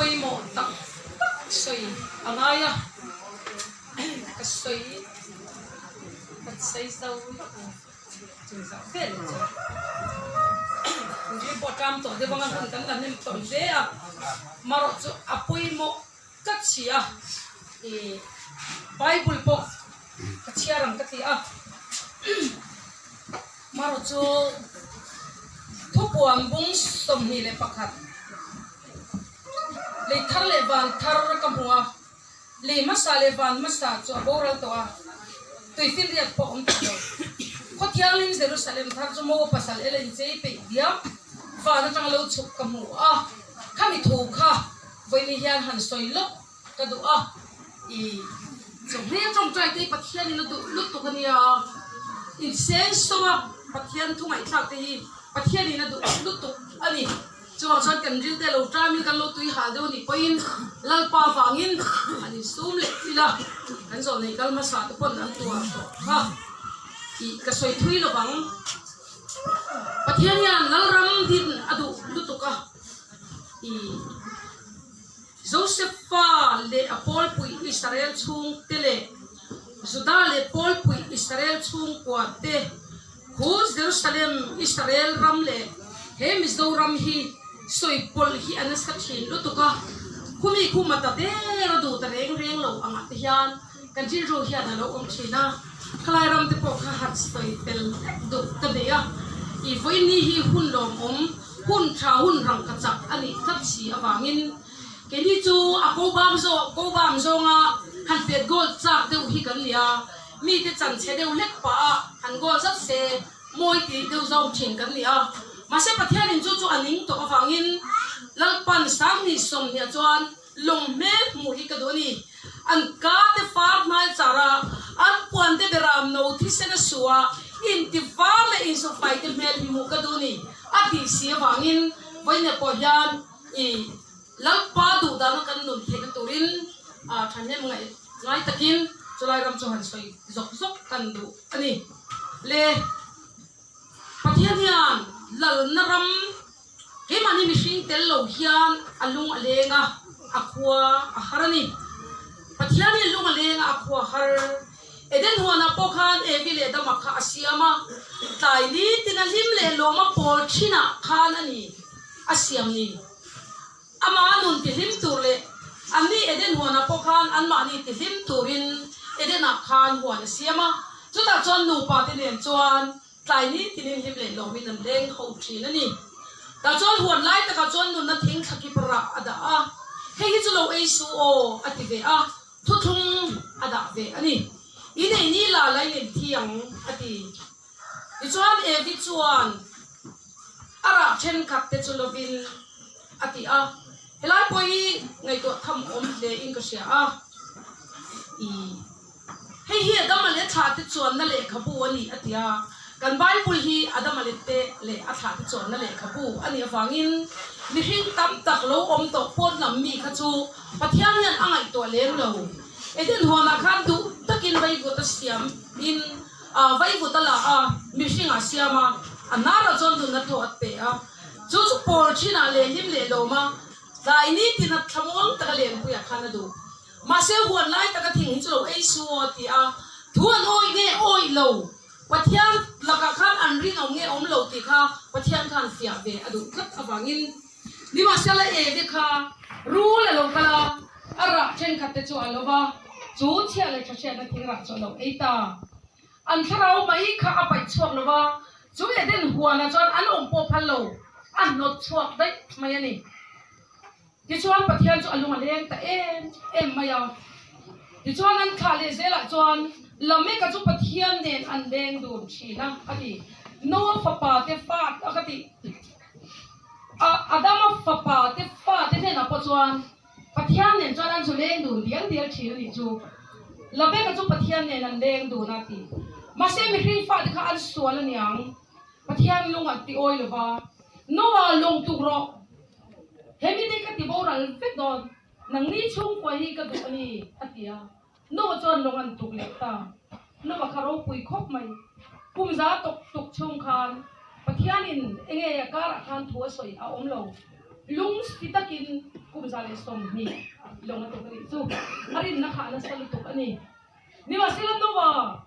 pawimawh tak tak sawi a ngai a, ka sawi ka sawi zo lawk ang chu zah vel leh chuan ri pawh ṭam tawh deuh ang a hun kan la hnem tawh hle a, marawh chu a pawimawh tlat si a, ih Bible pawh ka chhiar ang ka ti a, marawh chu thupuan bung 21 lei thar leh van thar ka hmu a, lei hmasa leh van hmasa chu a boral tawh a, tuifinriat pawh a awm tawh lo. Khaw thianghlim Jerusalem thar chu Moa pasal ela inchei peih diam van atanga lo chhuk ka hmu a, khami thu kha Vawiin hian han sawi lawk ka duh a, i chawhmeh tawngtai te hi Pathianin a duh lutuk a nia, insenso a Pathian thu ngaihthlak te hi Pathianin a duh lutuk a ni. Chuvang chuan kan ril te lo tamin kan lo tui hal deuh a nih pawhin Lalpa vangin an insum leh ila kan zawhneih kal hmasa te pawn an tuar tawh kha tih ka sawi thui lovang. Pathian hian Lalram din a duh lutuk a. I Josefa leh a pawlpui Israel chhungte leh Juda leh pawlpui Israel chhungkua te khu Jerusalem Israel ram leh he Mizoram hi sawi pawlh hi a nasa thin lutuk a, khumi khuma ta der a duh ta reng reng lo angah te hian kan rilru hian a lo awm thin a, khalai ram te pawh kha han sawi fel vek duh ka nei a, i vawiin hi hun lawmawm. Hun tha hun rangka chak a nih tlat si avangin keini chu a ko bam zawk ko bam zawnga han pet goal chak deuh hi kan ni a, mite chan chhe deuh hlek pah a han goal zat se mawi tih deuh zawk thin kan ni a. Mahse Pathianin chu chu a ning tawh avangin Lalpan Sangni sawmhniah chuan lawng hmel hmuh hi ka duh a ni. An ka te far hnai char a, an puan te beram no thisen a su a, inti var leh insawfai te hmel hi hmuh ka duh a ni, a tih si avangin vawiin pawh hian i Lalpa duh dana kan nun theihna turin thahnem ngaih ngai takin chulai ram chu han sawi zawk zawk kan duh a ni. Le Pathian hian lalna ram Keimahni mihring tel lo hian a lung a leng a, a khua a har a ni. Pathian hi lung a leng a, a khua a har. Eden huanah pawh khan Evi leh Adama kha a siam a, tlai li tina hlim leh lawm a pawl thinah khan a ni a siam ni. Amah nun tihlim tur leh anni Eden huanah pawh khan anmahni tihlim turin Edenah khan huan a siam a, chutah chuan nupa te nen chuan Tlai ni tinin hlim leh lawmin an leng ho thin a ni. Tah chuan huan lai takah chuan nunna thing thla kip rah a dah a, hei hi chu lo ei su aw a ti ve a, thuthlung a dah ve a ni. I nei ni la la in inthi ang a ti. Tichuan Evi chuan a rah thenkhat te chu lovin a ti a, helai pawh hi ngaihtuah tham awm hle in ka hria a, i. Hei hi Adama leh thlahte chuanna lehkhabu a ni, a ti a. Kan Bible hi Adama leh te leh a thlahte chuanna lehkhabu a nih avangin mihring tam tak lo awm tawh pawn lam mi kha chu Pathian hian a ngaihtuah lem lo. Eden huanah khan duh takin vaivut a siam in vaivut a la a, mihring a siam a, a hnarah chuan nunna thaw a pe a. Chu chu pawl thinah leh hlim leh lawm a, tlai nitin a thlamuang taka lenpuiah khan a duh. Mahse huan lai taka thing hi chu lo ei su aw ti a, thu an awih nge awih lo, Pathian lakah khan an rinawm nge awm lo tih kha Pathian khan fiah ve a duh tlat avangin nimahsela Eve kha rul a lo kal a, a rah thenkhat te chu a lo va, chu chhiah leh tha hriatna thing rah chu a lo ei ta. An thlarau mai kha a paih chhuak lo va, chu Eden huanah chuan an awm pawh phal lo, a hnawt chhuak daih mai a ni. Tichuan Pathian chu a lung a leng ta em em mai a. Tichuan an thlah leh zelah chuan Lameka chu Pathian nen an leng dun thin a, a ti. Noa fapa te fa a ka ti. A Adama fapa te fa te hnenah pawh chuan Pathian nen chuan an zu leng dun dial dial thin a nih chu. Lameka chu Pathian nen an leng dun a ti. Mahse mihring fate kha an sual a niang. Pathian lung an ti awi lo va, Noah lawng tuk rawh, hemi te ka ti boral vek dawn, nangni chhungkua hi ka duh a ni, a ti a. Noah chuan lawng an tuk leh ta. Noah kha ropui khawp mai. Kum za tawk tuk chhung khan Pathianin enge a karah khan thu a sawi a awm lo. Lung si takin. Kum 120 lawng a tuk a nih chu. A rinna kha a nasa lutuk a ni. Nimahsela Noah,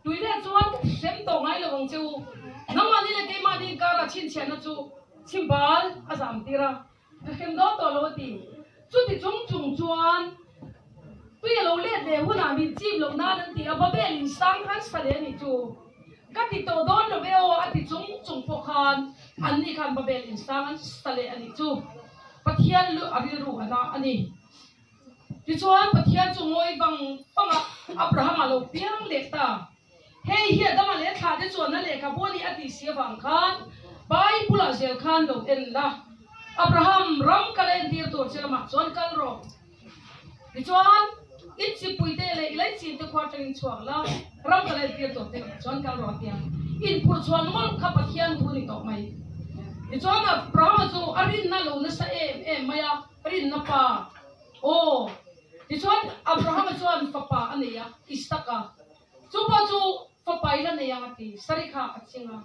tui leh chuan ka hrem tawh ngai lo ang che u. Nangmahni leh keimahni inkara chhinchhiahna chu chhimbal a zam tir a, ka hrem dawn tawh lo a ti. Chuti chung chung chuan tui a lo let leh hunah min chim loh nan an ti a, Babel in sang khan sa leh a nih chu. Ka ti tawh dawn lo ve aw a ti chung chung pawh khan anni khan Babel in sang an sa leh a nih chu. Pathian lu a rilru a na a ni. Tichuan, Pathian chu ngawi vang vanga Abraham a lo piang leh ta. Hei hi Adama leh thlahte chuan a lehkhabu a nih a tih si avang khan Bible-ah zel khan lo en la. Abraham, ram kal a entir tur che lamah chuan kal rawh. Tichuan, i chipuite leh i leichinte khua atangin chhuak la, ram kal a entir tur che lamah chuan kal rawh a ti a. Inphurh chhuan mawlh kha Pathian thu a ni tawh mai. Tichuan, Abrahama chu a rinna lo nasa em em mai a. Rinna pa, Aw. Tichuan, Abrahama chuan fapa a nei a, Isaka. Chu pawh chu fapa i la nei ang a ti, Sari kha a ching a.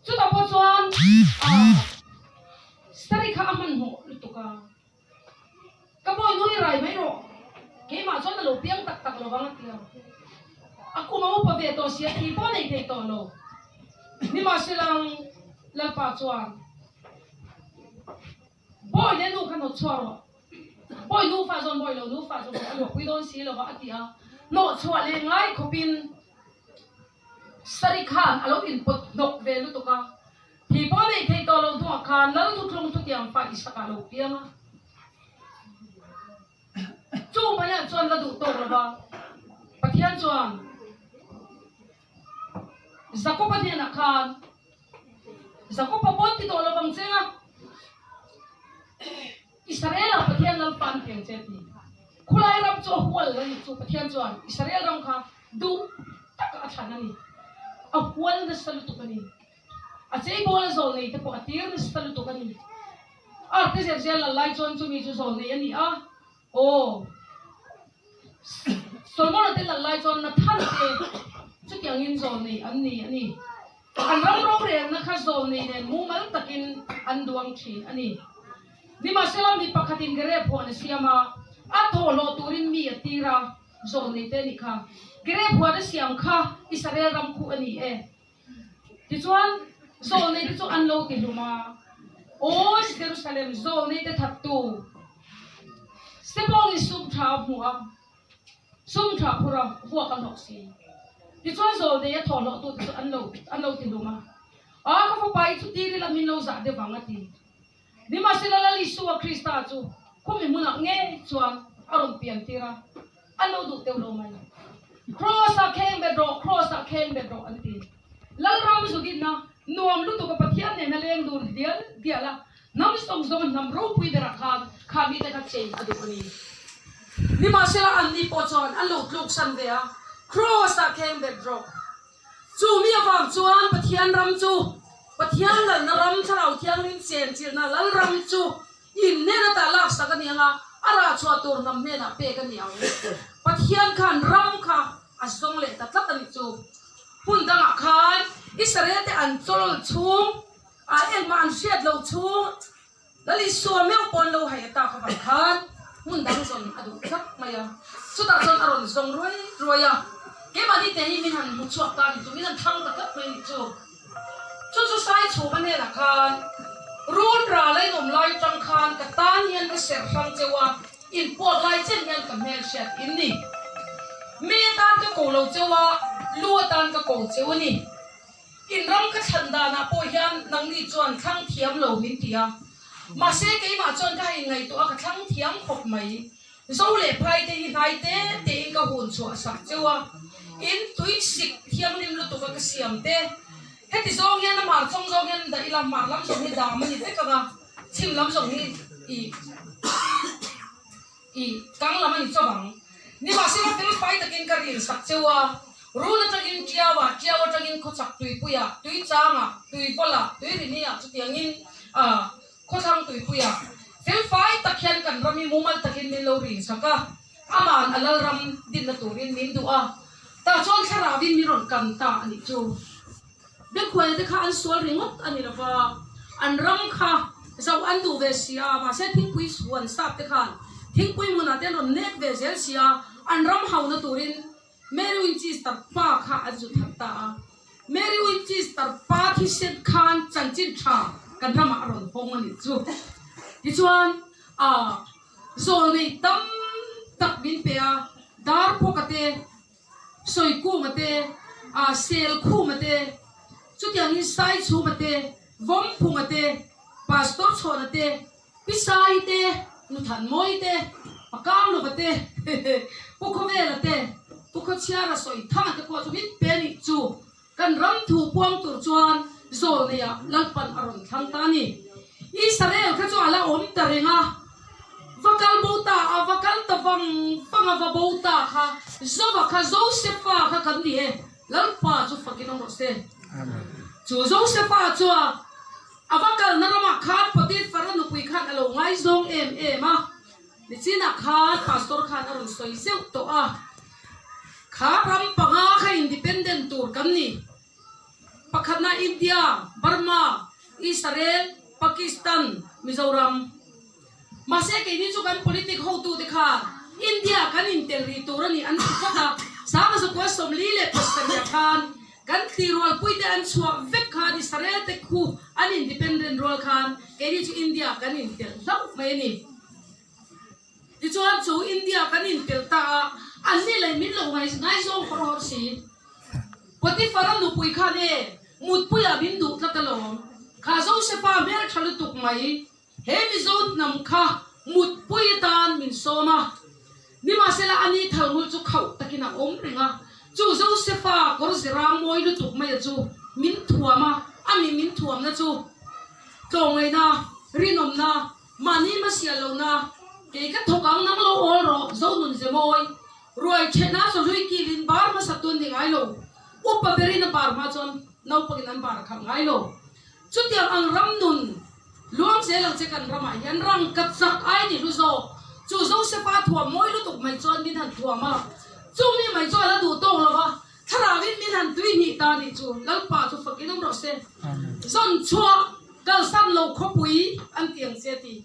Chutah pawh chuan Sari kha a hmanhmawh lutuk a, Ka bawi nui rai mai rawh, keimah chuan a lo piang tak tak lo vang a ti a. A kum a upa ve tawh sia, thi pawh a nei thei tawh lo. Nimahselang, Lalpa chuan. Bawi leh nu kha hnawt chhuah rawh. Bawi nu fa zawn bawi lo nu fa chu a luahpui dawn si lo va a ti a. Hnawh chhuah leh ngai khawpin Sari khan a lo inpawt hnawk ve lutuk a. Thi pawh neih theih tawh loh hnuah khan Lal Thuthlung thutiang fa Isaka a lo piang a. Chu maiah chuan la duh tawk lo va, Pathian chuan Jakoba hnenah khan, Jakoba pawn ti tawh lo vang cheng a, Israel-ah Pathian Lalpa an piang che ti. Khulai ram chu a hual a ni chu Pathian chuan Israel ram kha duh taka a thlan a ni. A hual nasa lutuk a ni. A cheibawl a zawl nei te pawh a tir nasa lutuk a ni. Arte zel zel lal lai chuan chumi chu zawl nei a ni a. Aw. Solomon-a te lal lai chuan Nathan te chutiangin zawl nei an ni a ni. An ram rorelna kha zawl nei nen mumal takin an duang thin a ni. Nimahsela mi pakhatin Gerep huan a siam a, a thawhhlawh turin mi a tir a, zawl nei te a nih kha. Gerep huan a siam kha Israel ram khuh a ni e. Tichuan, zawlneite chu an lo ti hlum a, Aw Jerusalem, zawlneite thattu, Sebawngin sum tha a hmu a, sum tha phur a, vuak a hlawk si. Tichuan, zawlnei a thawhhlawhtute chu an lo an lo ti hlum a, A ka fapa i chu tir ila min lo zah deuh vang a ti. Nimahsela Lal Isua Krista chu khumi hmunah ngei chuan a rawn pian tir a, an lo duh teuh lo mai. Kraws-ah kheng bet rawh, Kraws-ah kheng bet rawh an ti. Lalram zudinna nuam lutuk a Pathian nena leng dun dial dial a, hnam zawng zawng hnam ropui berah khan kha mite kha chei a duh a ni. Nimahsela anni pawh chuan an lo tluksan ve a, Kraws-ah kheng bet rawh. Chu mi avang chuan Pathian ram chu, Pathian lalna ram, Thlarau Thianghlim chenchilhna lal ram chu in hnen ata laksak a ni ang a, a rah chhuah tur hnam hnenah pek a ni ang. Pathian khan ram kha a zawng leh ta tlat a nih chu. Hmun dangah khan Israel te an chawl chhung, a engmah an hriat loh chhung, Lal Isua meuh pawn lo hai a tak avang khan hmun dang zawn a duh tlat mai a, chutah chuan a rawn zawng ruai ruai a, keimahni te hi min han hmu chhuak ta a ni chu, min han thlang ta tlat mai a ni chu. Chu chu sai chhum a hnenah khan run ral a inawm lai atang khan ka tan hian ka serh hrang cheu a, inpuak lai chen hian ka hmelhriat in ni. Mi atan ka ko lo cheu a, lu atan ka ko cheu a ni. In ram ka thlan danah pawh hian nangni chuan thlang thiam lo min ti a, mahse keimah chuan ka ha inngaihtuah a, ka thlang thiam khawp mai. Zo leh phai te hi hnai te tein ka hun chhuah sak cheu a, in tui sik thianghlim lutuk a ka siam te. Heti zawng hian a hmar chawng zawng hian dah ila, hmar lam zawng hi dam a ni vek ang a, chhim lam zawng hi i I kang lam a ni chauh ang. Nimahsela fel fai takin ka rin sak cheu a, run atangin Tiau-ah, Tiau atangin khawchhak tuipuiah, Tuichangah, Tuivawlah, Tuiriniah chutiangin ah khawthlang tuipuiah fel fai tak hian kan ram hi mumal takin min lo rin sak a, aman a lalram dinna turin min duh a, tah chuan thlarauin min rawn kan ta a nih chu. Biakhuaina te kha an sual ringawt a ni lova, an ram kha. Zo an duh ve si a, mahse thingpui suan sap te khan thingpui hmunah te an rawn nek ve zel si a, an ram hauna turin Mary Winchester pa kha an zu that ta a. Mary Winchester pa thisen khan chanchin tha kan ramah a rawn hawng a nih chu. Tichuan, a zawlnei tam tak min pe a, dar phawka te, Sawikunga te, a Selkhuma te, chutiangin Saichhuma te, Vawmphunga te, Pastor Chhawna te, Pi Sai te, Nuthanmawii te, Pakamlova te, Pu Khawvela te, Pu Khawchhiara Sawithanga te pawh chu min pe a nih chu. Kan ram thu puang tur chuan Zawlneiah Lalpan a rawn thlang ta a ni. Israel kha chu a la awm ta reng a, va kal bo ta a, va kal ta vang vang a, va bo ta kha Zova kha Josefa kha kan ni e, Lalpa chu fakin awm rawh se. Chu Josefa chua a va kalna ramah khan Potifara nupui khan a lo ngaizawng em em a. Nichinah khan Pastor khan a rawn sawi zeuh tawh a, kha ram panga kha independent tur kan ni. Pakhatna India, Burma, Israel, Pakistan, Mizoram. Mahse keini chu kan politic hotute khan India kan intel rih tur a ni an ti tlat a, 1947 khan kan tihrualpuite an chhuah vek khan Israel te khu an independent rual khan keini chu India kan intel hlauh mai a ni. Tichuan chu India kan intel ta a, an ni leh min lo ngaizawng hawr hawr si. Potiphar-a nupui khan e, mutpuiah min duh tlat alawm. Kha Josefa hmeltha lutuk mai, he Mizo hnam kha mutpui atan min sawm a. Nimahsela ani thalngul chu khauh takin a awm reng a, chu Josefa kawr zirang mawi lutuk maia chu min thuam a, ami min thuamna chu tlawmngaihna, rinawmna, Mahni hmasial lohna, kei ka thawk ang nang lo awl rawh, Zonun ze mawi. Ruai thehna chawhlui kilin bar hmasa tun ni ngai lo. Upa berin a bar hma chuan naupangin an bar a khalh ngai lo. Chutiang ang ram nun luang zel ang che kan ramah hian rangka chak ai ni hlu zawk. Chu Josefa thuam mawi lutuk mai chuan min han thuam a, chumi mai chuan a duh tawk lo va, Thlarauin min han tui hnih ta nih chu Lalpa chu fakin awm rawh se. Zawn chhuah kalsan lo khawpui an ti ang che ti.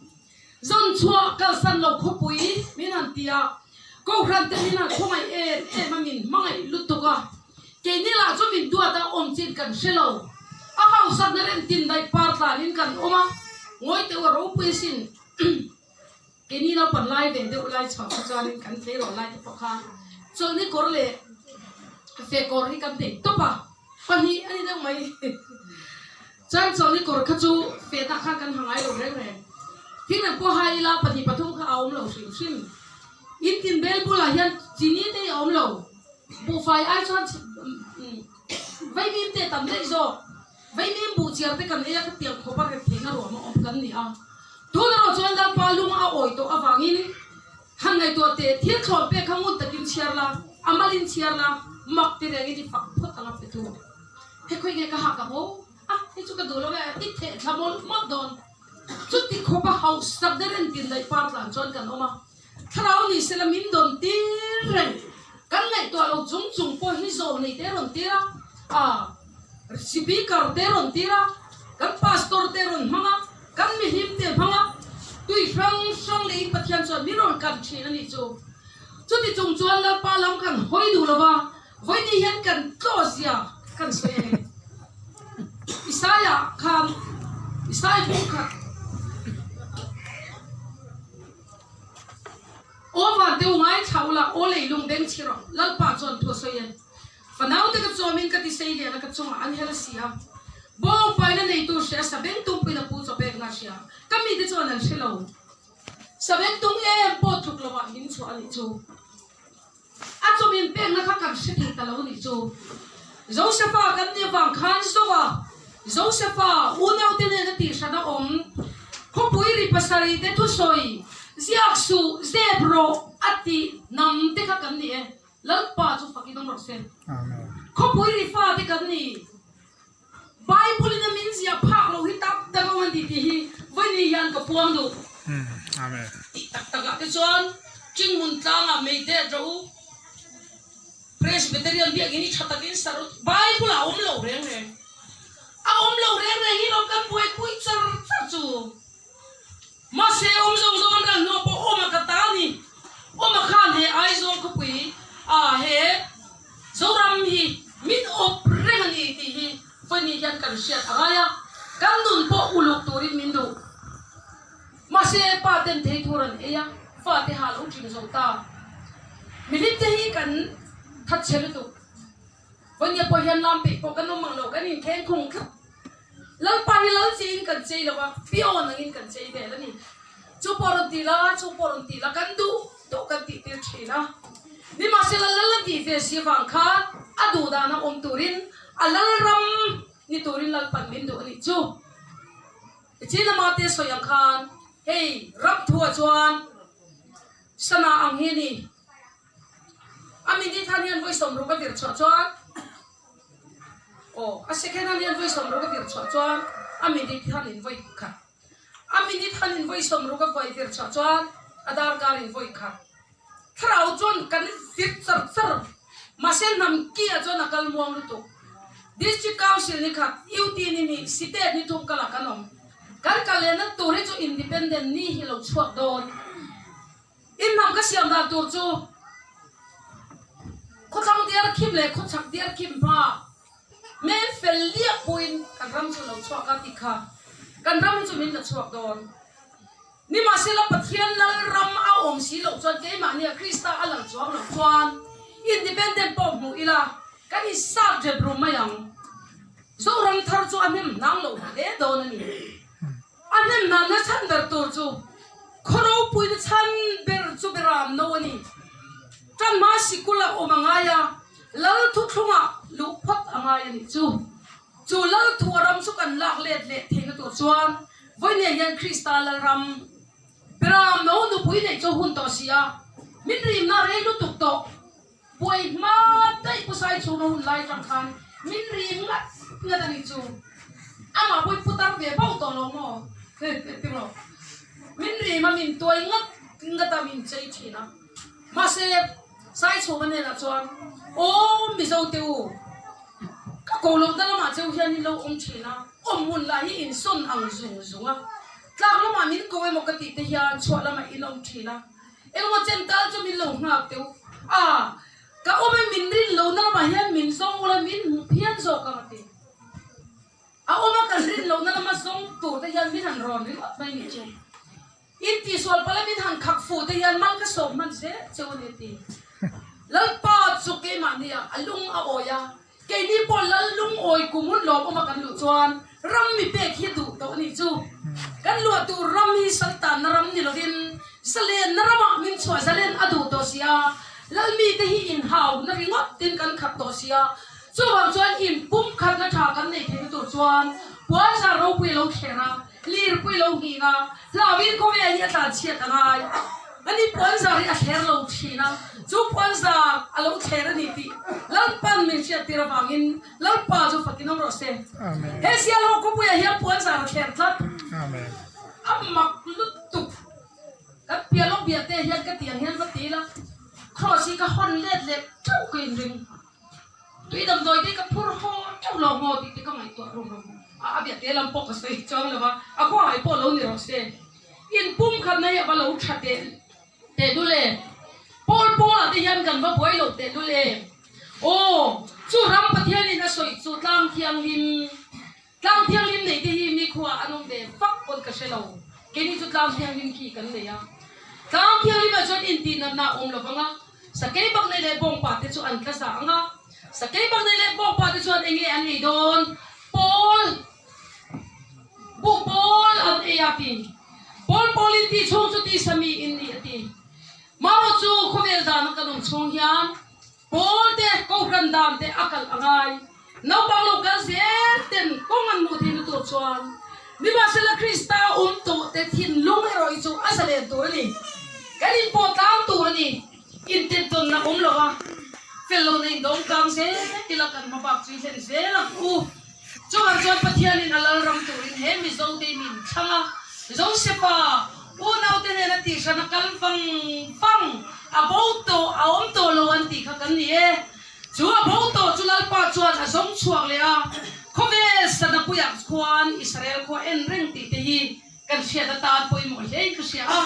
Zawn chhuah kalsan lo khawpui min han ti a, Kohhran te min han khawngaih em em a min hmangaih lutuk a, keini lah chu min duat a awm chin kan hre lo. A hausakna rem tin daih par tlanin kan awm a, ngawi teuh a ropui asin. Keini naupan lai ve deuh lai chhuah kha chuanin kan tleirawl lai te pawh khan chawlhni kawr leh fe kawr hi kan nei tawp a, pahnih a ni deuh mai. Chuan chawlhni kawr kha chu fetah khan kan ha ngai lo reng reng. Thing reng pawh hai ila pahnih pathum kha a awm lo hrim hrim. In tin bel bulah hian chini te hi a awm lo. Buhfai ai chuan vaimim te tam daih zawk. Vaimim buh chiar te kan ei a, khatiang khawp a rep theihna ruam a awm kan ni a. Tun erawh chuan Lalpa lung a awi tawh avangin han ngaihtuah teh, thil thlawn pek kha ngun takin chhiar la, a malin chhiar la, mak ti rengin i fak phawt anga pe tu. He khawi nge ka hak ang aw? A, hei chu ka duh lo e, i theh thla mawlh mawlh dawn. Chuti khawpa hausak der entin daih par tlan chuan kan awm a. Thlarau ni sela min dawn tir reng. Kan ngaihtuah lo chung chung pawh hi zawm nei te rawn tir a, a speaker te rawn tir a, kan pastor te rawn hmang a, kan mihlim te hmang a, tui hrang hrang leiin Pathian chuan min rawn kan thin a nih chu. Chuti chung chuan Lalpa lam kan hawi duh lo va, vawiin hian kan tlaw zia kan sawi a ni. Isaiah khan Isaiah bung khat. Aw van deuh ngai thla ula, aw leilung beng chhi rawh, Lalpa chuan thu a sawi e. Fanaute ka chuamin ka ti sei lian a, ka chungah an hel a si a. Bawngpaina neitu hria, sabeng tumpuina pu chaw pekna a hria. Ka mite chuan an hre lo. Sabeng tum em pawh tluk lovah min chhuah a nih chu. A chawmin pekna kha kan hre thei ta lo nih chu. Josefa kan nih avang khan Zova, Josefa, unaute nena tihhran a awm. Khawpui ri pasarih te thusawi, ziak suh, zep rawh a tih hnam te kha kan ni e. Lalpa chu fakin awm rawh se. Khawpui ri fate kan ni. Bible in a min ziah phak lo hi tak tak awm an ti tih hi vawiin hian ka puang duh. Tih tak tak ah te chuan Chinghmun tlang ah mei det rawh u, Presbyterian biakinn hi tha takin sar u, Bible ah a awm lo reng reng. A awm lo reng reng hi lo kan buaipui char char chu. Mahse awm zawng zawng an ral hnuah pawh awma ka ta a ni. Awma khan he Aizawl khawpui ah he Zoram hi min awp reng a ni tih hi vawiin hian kan hriat a ngai a, kan nun pawh uluk turin min duh. Mahse pa ten thei thur an ei a, fate ha lo tling zo ta. Mihlim te hi kan that chhe lutuk. Vawiin pawh hian lam peih pawh kan awm ang lo, kan inkheng khung tlat. Lalpa hi lal chiin kan chei lo a, pion angin kan chei vel a ni. Chu pawh rawn ti la, chu pawh rawn ti la, kan duh duh kan tih tir thin a. Nimahsela lal a tih ve si avang khan a duh dana awm turin a lal ram ni turin Lalpan min duh a nih chu. Tichhin ama te sawi ang khan hei ram thuah chuan sana ang hi a ni. A minute han hian vawi 60 a vir chhuah chuan Aw, a second han hian vawi 60 a vir chhuah chuan a minute han in vawi khat. A minute han in vawi 60 a vawi vir chhuah chuan a darkar in vawi khat. Thlarau chuan kan vir char char, mahse hnam ki ah chuan a kal muang lutuk. District Council ni khat, UT ni hnih, State ni thum kal ah kan awm. Kan kal lehna tur hi chu Independent ni hi lo chhuak dawn. In hnam ka siam dan tur chu khawthlang diar khim leh khawchhak diar khim hma men fel liah puiin kan ram chu lo chhuak a tih kha kan ram hi chu min la chhuak dawn. Nimahsela Pathian lal ram a awm si loh chuan keimahnia Krista a lang chuang loh chuan independent pawh hmuh ila kan insat rep rum mai ang. Zoram thar chu a hnem hnang loh hle dawn a ni. A hnemhnanna chhan ber tur chu khaw ropuina chhan ber chu beram no a ni. Tanhma sikul a awm a ngai a, lal thuthlungah luh phawt a ngai a nih chu. Chu lal thu a ram chu kan lak let leh theihna tur chuan vawinia hian Krista Lalram beram no nupui neih chu a hun tawh si a, min rimna rei lutuk tawh. Buai hma daih pu sai chhunga hun lai atang khan min rim ngat ngat a nih chu. Amah pawh i pu tar ve bauh tawh lo maw? Tiraw? Min rim a, min tuai ngat ngat a, min chei thin a. Mahse, sai chhunga hnenah chuan, Aw Mizo te u, ka ko loh na lamah cheu hian in lo awm thin a, awm hmun lah hi in sawn ang zung zung a, tlak lamah min ko emaw ka tih te hian chhuah lamah in awm thin a, Engemaw chen tal chu min lo nghak teuh a, ka awm e min rin lo na lamah hian min zawng ula min hmu phian zawk ang a ti. A awm a kan rin lo na lama zawng tur te hian min han rawn ringawt mai nih chu. In tihsual pala min han khak fuh te hian mal ka sawm hman zel cheu a ni a ti. Lalpa chu keimahni ah a lung a awi a, Keini pawh lal lungawi kum hun lawmawma kan luh chuan ram mi pek hi duh tawh a nih chu. Kan luah tur ram hi saltanna ram ni lovin zalenna ramah min chhuah zalen a duh tawh si a, lal mite hi inhauna ringawt tin kan khat tawh si a. Chuvang chuan inpumkhatna tha kan nei theihna tur chuan puanzar ropui a lo thler a, Lirpui lo nghing a, hlauin khawvel hi a tlanchhiat a ngai. Ani puanzar hi a thler lo thin a, chu puanzar a lo thler a ni tih Lalpan min hriattir avangin Lalpa chu fakin awm rawh se. He Sialhawk khawpuiah hian puanzar a thler tlat. A mak lutuk. Kan piah lawk biah te hian ka tih ang hian va ti ila, Kraws hi ka hawn let leh teuh ka inring. Tui damdawi te ka phur haw teuh lo maw tih te ka ngaihtuah rum rum a, a biak te lam pawh ka sawi chuang lo va, a khuangai pawh lo ni rawh se. In pum khat na hi a va lo tha teh teh lul em? Pawl pawl ah te hian kan va buai lo teh lul em? Aw, chu ram Pathian in a sawi chu tlang thianghlim, tlang thianghlim nei te hi mi khuaah an awm ve vak pawn ka hre lo. Keini chu tlang thianghlim khi kan nei a, tlang thianghlim ah chuan intih natna a awm lo vang a, Sakei bak nei leh bawngpa te chu an tla za ang a, sakei bak nei leh bawngpa te chuan enge an ei dawn? Pawl, buh pawl an ei a ti. Pawl pawl in tih chhung chu tisa mi in ni a ti. Marawh chu khawvel dana kan awm chhung hian pawl te, kohhran dan te a kalh a ngai. Naupang lo kal zel ten kawng an hmuh theihna tur chuan nimahsela Krista awm tawh te thinlung erawh hi chu a zalen tur a ni. Kan inpawh tlang tur a ni. Intentawnna awm lo a, fel lohna indawm tlang zel ila kan hmabak chu i hlen zel ang u. Chuvang chuan Pathianin a lal ram turin he Mizo te hi min thlang a, Josefa unaute hnena tihhran a kal vang vang, a bo tawh, a awm tawh lo an tih kha kan ni e. Chu a bo tawh chu Lalpa chuan a zawng chhuak leh a, khawvel sanapuiah khuan Israel khua en reng tih te hi. Kan hriat atan pawimawh hlein ka hria a,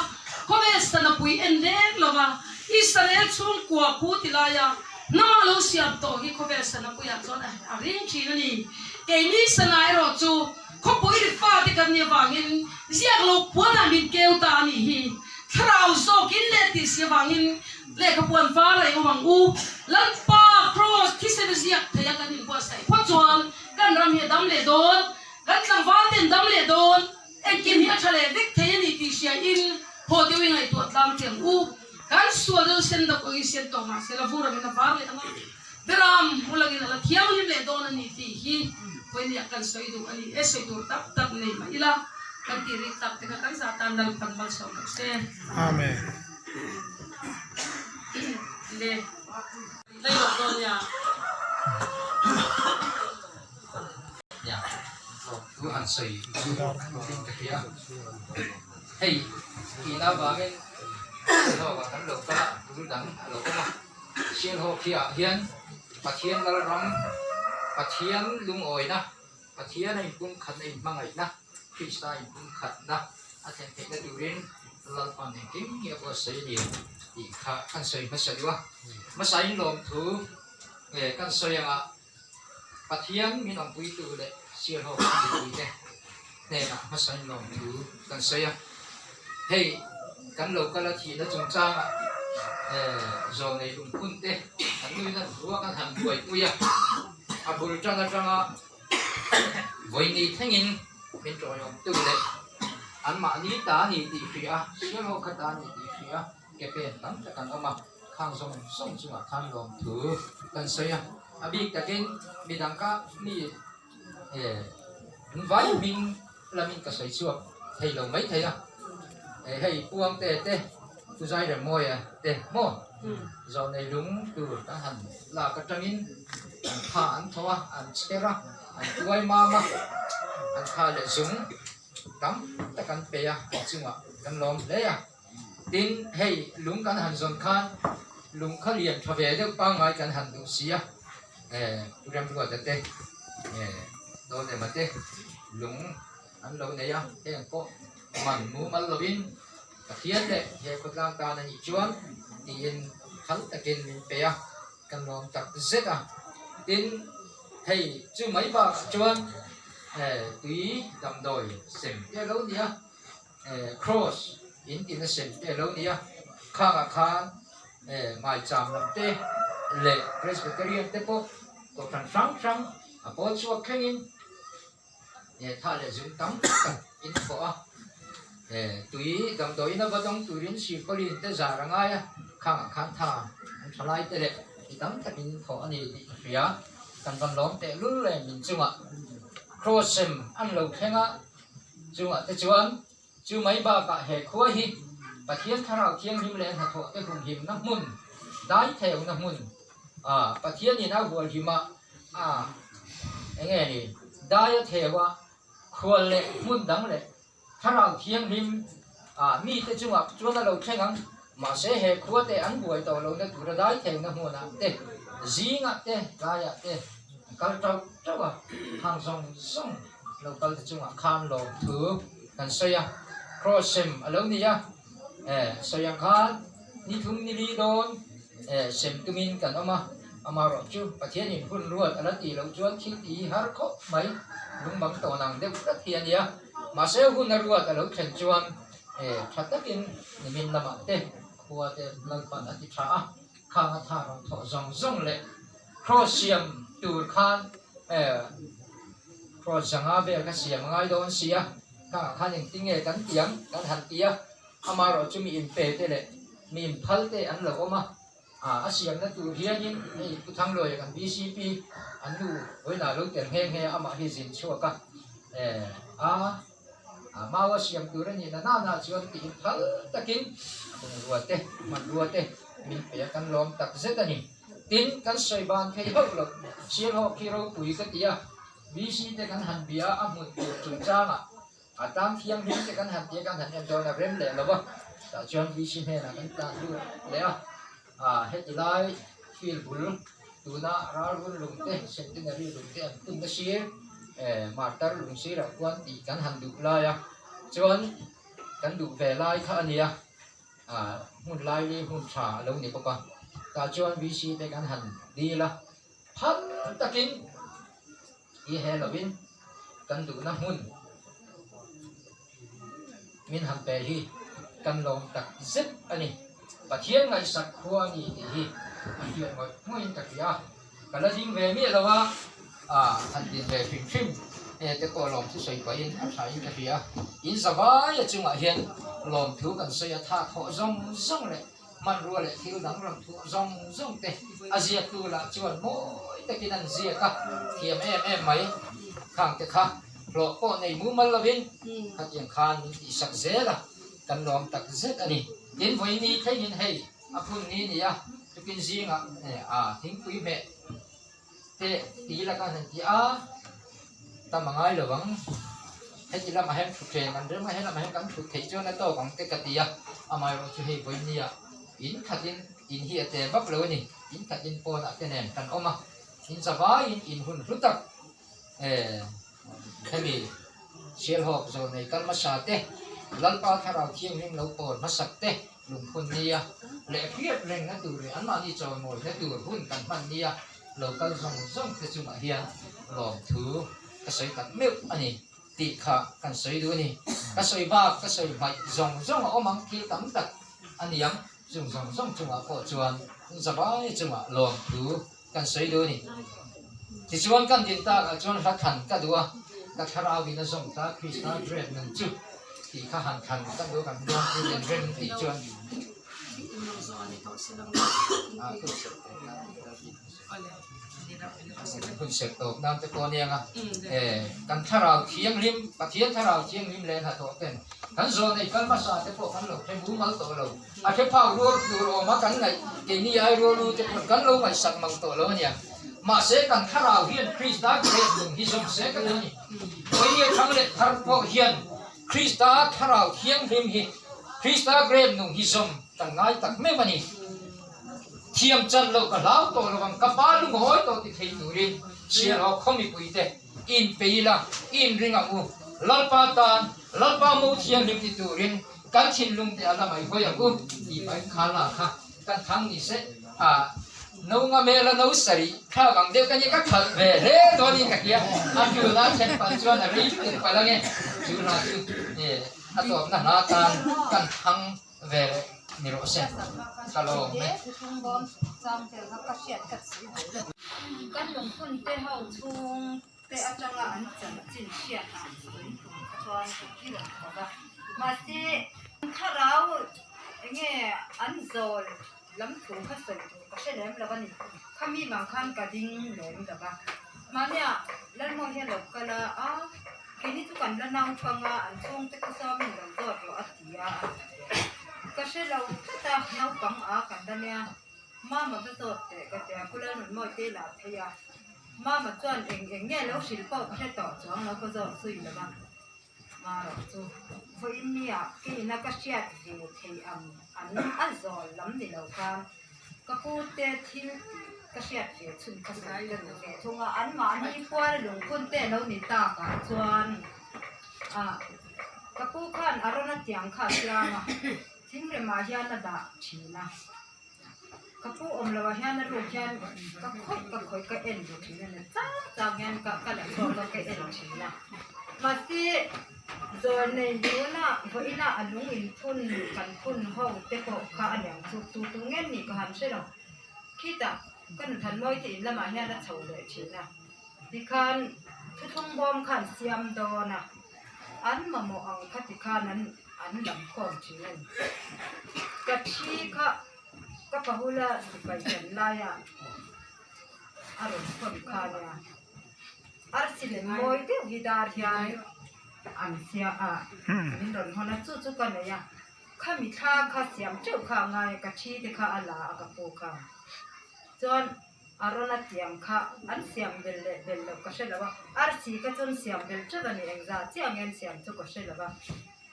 khawvel sanapui en leng lova Israel chhungkua khu ti laia hnama lo siam tawh hi khawvel sanapuiah chuan a ring thin a ni. Keini sana erawh chu khawpui ri fate kan nih avangin ziak lo puanah min keu ta a nih hi. Thlarau zawkin leh tih si avangin lehkhapuan var a awm ang u. Lalpa Kraws thisen a ziak thei a kan inbuatsaih phawt chuan kan ram hi a dam leh dawn. Kan tlangval ten dam leh dawn, engkim hi a tha leh vek thei a ni tih hria in haw deuh i ngaihtuah tlang teh ang u. Kan sual deuh sen deuh ang i siam tawh mah se la vur angin a var leh ang a, Beram hmul angin a la thianghlim leh dawn a ni tih hi vawinia kan sawi duh a ni e, sawi tur tak tak nei mah ila kan tih rik tak te kha kan zah tan Lalpan malsawm rawh se. Amen. Le. Lei lawk dawn nia. Nia, thu han sawi chu in ka hria. Hei, tihna avangin Sialhawkah kan lo kal a, bul dang a lo awm a. Sialhawk hi ah hian Pathian Lalram, Pathian lungawina, Pathian a inpumkhatna inhmangaihna, Krista inpumkhatna a thlen theihna turin Lalpan engkim hi a buatsaih a ni tih kha kan sawi hmasa duh a. Hmasain lawmthu kan sawi anga Pathian min awmpuitu leh Sialhawk kan mipuite hnenah hmasain lawmthu kan sawi a. Hei kan lo kal a thihna chungchangah zawnei lungphun te kan nuin an hua kan han buaipui a, a bul tan atanga vawiini thlengin min tawihawmtu leh anmahni ta a ni tih hria a, Sialhawk kha ta a ni tih hria ke pen tam tak an awm a. Khang zawng zawng chungah khan lawmthu kan sawi a, a bik takin midang kha mi an vai hming lamin ka sawi chhuak thei lo mai thei a, hei Puangte te, Pu Zairemawia te maw zawhnei lung tur kan han lak atangin an tha an tho a, an chher a, an tuai mam a, an tha leh zung tam tak an pe a, an chungah kan lawm hle a. Tin, hei lung kan han zawn khan lung kha lian tha ve deuh pangngai kan han duh si a, eh Pu Remruata te eh Dawlema te lung an lo nei a, heng pawh man mumal lovin Pathian leh he khawtlang tan a nih chuan tiin phal takin min pe a, kan lawm tak zet a. Tin, hei chu mai bakah chuan eh tui damdawi sem te a lo ni a. Cross in tina sem te a lo ni a, khangah khan maicham lam te leh Presbyterian te pawh kohhran hrang hrang a pawl chhuak thlengin tha leh zung tam tak in thawh a, tui damdawiin a va dawng turin silpauline te zar a ngai a, khangah khan tha an tha lai te leh ti tam takin thawh a ni tih ka hria, kan van lawm tehlul reng min chungah Cross sem an lo thleng a. Chungah te chuan chu mai bakah he khua hi Pathian Thlarau Thianghlim leh hnathawh te humhimna hmun, dai theuna hmun, ah Pathianin a hualhima ah eng nge ni dai a theu a, khual leh hmun dang leh Thlarau Thianghlim ah mite chungah chuan a lo thleng ang. Mahse he khua te an buai tawh lohna tura dai theuna hmunah te, zingah te, tlaiah te an kal tauh tauh a, hang zawng zawng lo kal te chungah khan lawmthu kan sawi a, Cross sem a lo ni a, eh sawi ang khan ni thum ni li dawn eh sem tumin kan awm a, amaherawh chu Pathianin hun ruat a la tih loh chuan thil ti hi har khawp mai, lungbang tawn ang deuh tlat hi a ni a, mahse hun a ruat a lo thlen chuan He tha takin nimin lamah te khua te Lalpan a ti tha a, khang a tha rawn thawh zawng zawng leh Kraws siam tur khan Kraws zanga vel kha siam a ngai dawn si a, khangah khan engtin nge kan ti ang kan han ti a, amaherawh chu mi inpe te leh mi inphal te an lo awm a, a siamna tur hianin hei Pu Thangluaia kan bcp an nu vawiinah lo tel nghe nghe a, amah hi zin chhuak a, a. A mau a siam tur a nih na nana chuan tiin phal takin a bungrua te, hmanrua te min pe a, kan lawm tak zet a ni. Tin, kan sawi ban thei hauh lo, Sialhawk khi ropui ka ti a, VC te kan han bia a, a hmun tur chungchangah a tang thianghlim te kan han ti a, kan han en dawn a rem leh lo va, tah chuan VC hnenah kan tlan lut leh a, heti lai field bul tuna ralrun lung te, centenary lung te an phun na sir, martar lung sirah khuan tih kan han duh lai a. Chuan kan duh ve lai kha a nia, hmun lai li hmun tha a lo ni bawk a, tah chuan VC te kan han dil a, phal takin i he lovin kan duhna hmun min han pe hi kan lawm tak zet a ni. Pathian ngaihsak khua a ni tih hi a hriat ngawih ngawih in ka hria a, ka la ding ve miah lo a, han din ve hrim hrim e te pawh lawmthu sawi pahin a tha in ka hria. In zavai a chungah hian lawmthu kan sawi a, tha thawh zawng zawng leh hmanrua leh thil dang rawn thuah zawng zawng te a ziaktu lah chuan mawi takin an ziak a, thiam em em mai. Khang te kha hlawh pawh nei mumal lovin khatiang khan min tihsak zel a, kan lawm tak zet a ni. Tin, vawiini thlengin hei a phun ni ni a, tukin zingah a thingpui hmeh te ti laka han ti a, tam a ngai lo ang. Heti lamah hian thutthleng an rem a, he lamah hian kan thut theih chuan a tawk ang te ka ti a, amaherawhchu chu hei vawinia in khatin in hi a te vak lo a ni, in khatin pawnah te nen kan awm a, in zavaiin in hun hlu tak eh hemi Sialhawk Zawlnei kal hmasa te, Lalpa Thlarau Thianghlim lo pawl hmasak te lungphun nia leh hriat rengna tur leh anmahni chawimawina tur hun kan hman nia lo kal zawng zawng te chungah hian lawmthu ka sawi tak meuh a ni tih kha kan sawi duh a ni. Ka sawi bak ka sawi hmaih zawng zawng a awm ang thil tam tak a ni ang, chung zawng zawng chungah pawh chuan zavai chungah lawmthu kan sawi duh a ni. Tichuan kan din takah chuan hla thlan ka duh a, ka thlarau in a zawm ta Krista grep nun chu tih kha han thlan ka duh a, kan buang chu nen rem tih chuan hun serh tawp nan te pawh a nia nga, kan thlarau thianghlim, Pathian thlarau thianghlim leh hnathawh ten kan zawn ei kal hmasa te pawh kan lo hre mumal tawh lo. A hre phak rual tur awma kan ngaih keini ai rual u te pawh kan lo ngaihsak mang tawh lo a nia. Mahse kan thlarau hian Krista grep nung hi zawm se ka duh a ni. Vawinia thang leh thar pawh hian Krista thlarau thianghlim hi Krista grep nung hi zawm kan ngai tak meuh a ni. Thiam chan loh ka hlau tawh lo ang, ka pa lungawi tawh ti thei turin chhiarhaw khaw mipuite inpei ila inring ang u. Lalpa tan Lalpa mo thianghlim ti turin Kan thinlung te a la mai hawi ang u tih pahin kha la kha kan thang ni se a no nga mela no sarih thlak ang deuh ka nia ka khalh ve hle dawn in ka hria a tuna thlen palh chuan a rei lutuk palh ange chu hla chu a tawpna hla tan kan thang ve leh ni rawh se ka lawm e. Kan lungphun te ho chhung te atanga an chanchin hriat dan sawi tum kha chuan i rawn thawk a. Mahse, thlarau enge an zawl lam thu kha sawi tur ka hre lem lo a ni. Khami vang khan ka ding lem lo va. Mahnia Lalmawi hian lo kal a, a keini chu kan la naupang a, an chhungte kha sawmin lo zawt rawh a ti a, ka hre lo tlat a, naupang a kan la nia. Mama va zawt teh ka ti a, Pu Lalnunmawi te lah phei a, Mama chuan eng eng nge lo hrilh pawh ka hre tawh chuang lo ka zawt zui lo va, Marawh chu vawiin nia keina ka hriat ve theih ang an a zawl lam ni lo khan ka pu te thil tih ka hriat ve chhun kha sawi ka duh ve thung a, anmahni pual lungphun te lo ni takah chuan ah ka pu khan a rawn a tiang kha a siam a, thingremah hian a dah thin a. Ka pu awm loh ah hian a ruk hian ka khawih ka khawih ka en duh thin a ni chang chang hian ka ka la chhuak a ka en thin a mahse zawr nei tuna vawiin a lung in phun kan phun ho te pawh kha a liam chuk tu tu nge nih ka han hre lo khitah ka nuthan mawi te in lamah hian a chho leh thin a tikhan thuthlung bawm khan siam dawn a an mamawh ang kha tikhan an. An lam khawm thin a ni. Ka thi kha ka pahula sipai chan laia a rawn khawm kha nia. Arsi lem mawi deuh hi dar hian an sia a, min rawn hawn a, chu chu ka nei a. Khami thla kha siam teuh kha a ngai a, ka thi te kha a la a ka pu kha. Chuan. A rawn a tiang kha an siam bel leh bel loh ka hre lo a, arsi ka chuan siam bel teuh a ni, engzah chiah nge an siam chu ka hre lo a,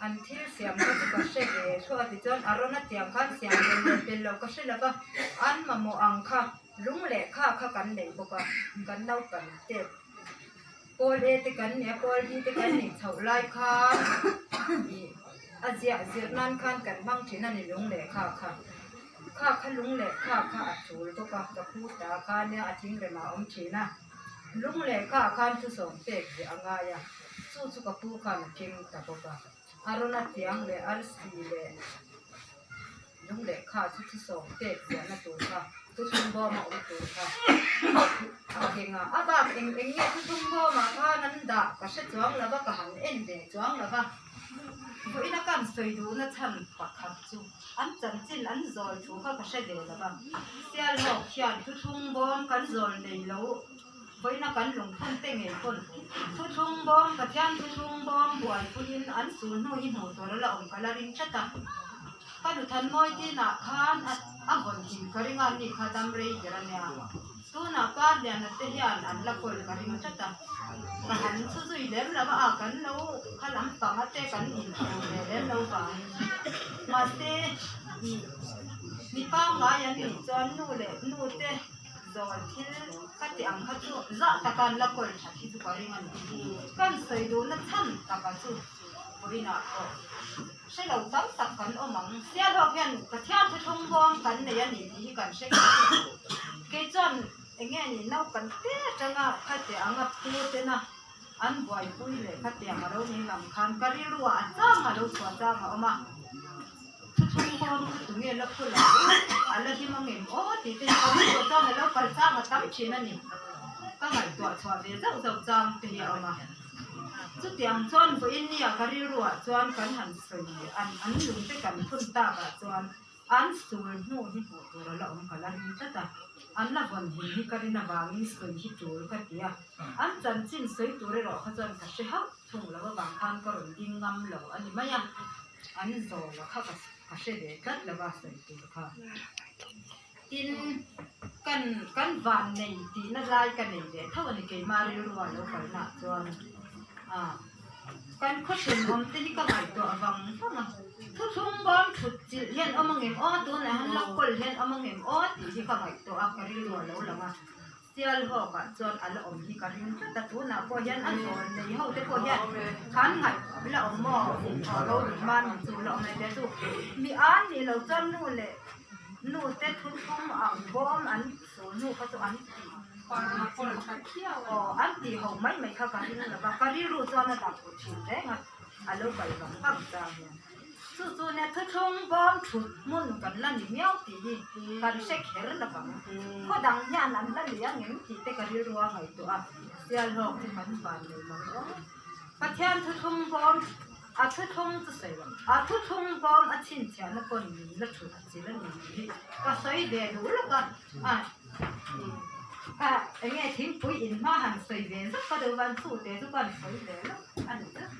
an thil siam kha chu ka hre ve thluah a tichuan a rawn a tiang kha an siam bel leh bel loh ka hre lo a, an mamawh ang kha lung leh kha kha kan nei bawk a, kan naupang tep. Pawl A te kan nih a, Pawl B te kan nih chhoh lai khan ih a ziah zir nan khan kan hmang thin a ni lung lehkha kha. Kha kha lung lehkha kha a tul bawk a, ka pu ta kha nia a thingrem ah a awm thin a. Lung lehkha ah khan thusawm pek ziah a ngai a, chu chu ka pu khan a keng ta bawk a. A rawn a tiang leh arsi leh lung lehkha chu thusawm pek ziahna tur kha thuthlung bawm a awm tur kha a keng a. A bak eng eng nge thuthlung bawmah khan an dah ka hre chuang lo va, ka han en ve chuang lo va. Vawiin a kan sawi duhna chhan pakhat chu an chanchin an zawl thu kha ka hre ve lo va. Sialhawk hian thuthlung bawm kan zawl nei lo. Vawiina kan lungphun te ngei pawn thuthlung bawm, Pathian thuthlung bawm buaipuiin an sul hnu hi hmuh tur a la awm ka la ring tlat a. Ka nuthan mawi tinah khan a vawn him ka ring a, ni kha dam rei ber a nia. Tunah kar liana te hian an la kawl ka ring tlat a. Ka han chhu zui lem lo a, kan lo kha lam panga te kan inhmu ve lem lo vangin. Mahse, ih mi pangngai an nih chuan nu leh nu te Zawl thil ka ti ang kha chu zah taka an la kawl that hi chu ka ring a ni. Kan sawi duhna chhan taka chu vawiinah pawh hre lo tam tak kan awm ang. Sialhawk hian Pathian thuthlung bawm kan nei a ni tih hi kan hre ngei a ni. Kei chuan eng nge ni naupang te atanga khate anga pu tena an buaipui leh khatiang a lo ni lam khan ka rilruah a chang a lo chhuah chang a awm a. Thuthlung bawm kha tunge la phul ang a la hlim ang em aw tih te hi ka rilruah chuan a lo kal chang a tam thin a ni. Ka ngaihtuah chhuah ve zauh zauh chang te hi a awm a. Chutiang chuan vawiin nia ka rilruah chuan kan han sawi an an lung te kan phun takah chuan an sul hnu hi hmuh tur a la awm ka la ring tlat a. An la vawn him hi ka rin avangin sawi hi tul ka ti a. An chanchin sawi tur erawh kha chuan ka hre hauh thung lo avang khan ka rawn ding ngam lo a ni mai a. An zawl a kha ka hre ve tlat lo va sawi tur kha. Tin, kan kan van nei tihna lai ka nei ve tho a ni keimah rilrua lo kalnaah chuan a kan khawhran awm te hi ka ngaihtuah vang vang a. Thuthlung bawm thut chilh hian awm angem aw tunah hian lakawl hian awm angem aw tih hi ka ngaihtuah a ka rilrua lo lang a. Sialhawk ah chuan a la awm hi ka ring tlat a, tunah pawh hian a zawn nei ho te pawh hian khan ngaih la awm maw aw lo rin man ang chu la awm e te chu mi an nih loh chuan nu leh nu te thuthlung ang bawm an sul nu kha chu an tih aw an tih ho mai mai kha ka ring lo va ka rilru chuan a dak put thin reng a a lo kal vang vang chang hian. Chu chu nia thuthlung bawm thut hmun kan la ni miau tih hi kan hre kher lo vang. Khaw dang hian an la ni ang em tih te ka rilru a ngaihtuah a, Sialhawk chu kan van nei mang aw. Pathian thuthlung bawm a thuthlung chu sawi lo, a thuthlung bawm a chhinchhiahna pawn min la thut chil a ni tih hi ka sawi ve duh lawk a, a ka eng nge thingpui in hma han sawi ve zauh ka deuh van chu te chu ka han sawi ve lawk a ni tlat.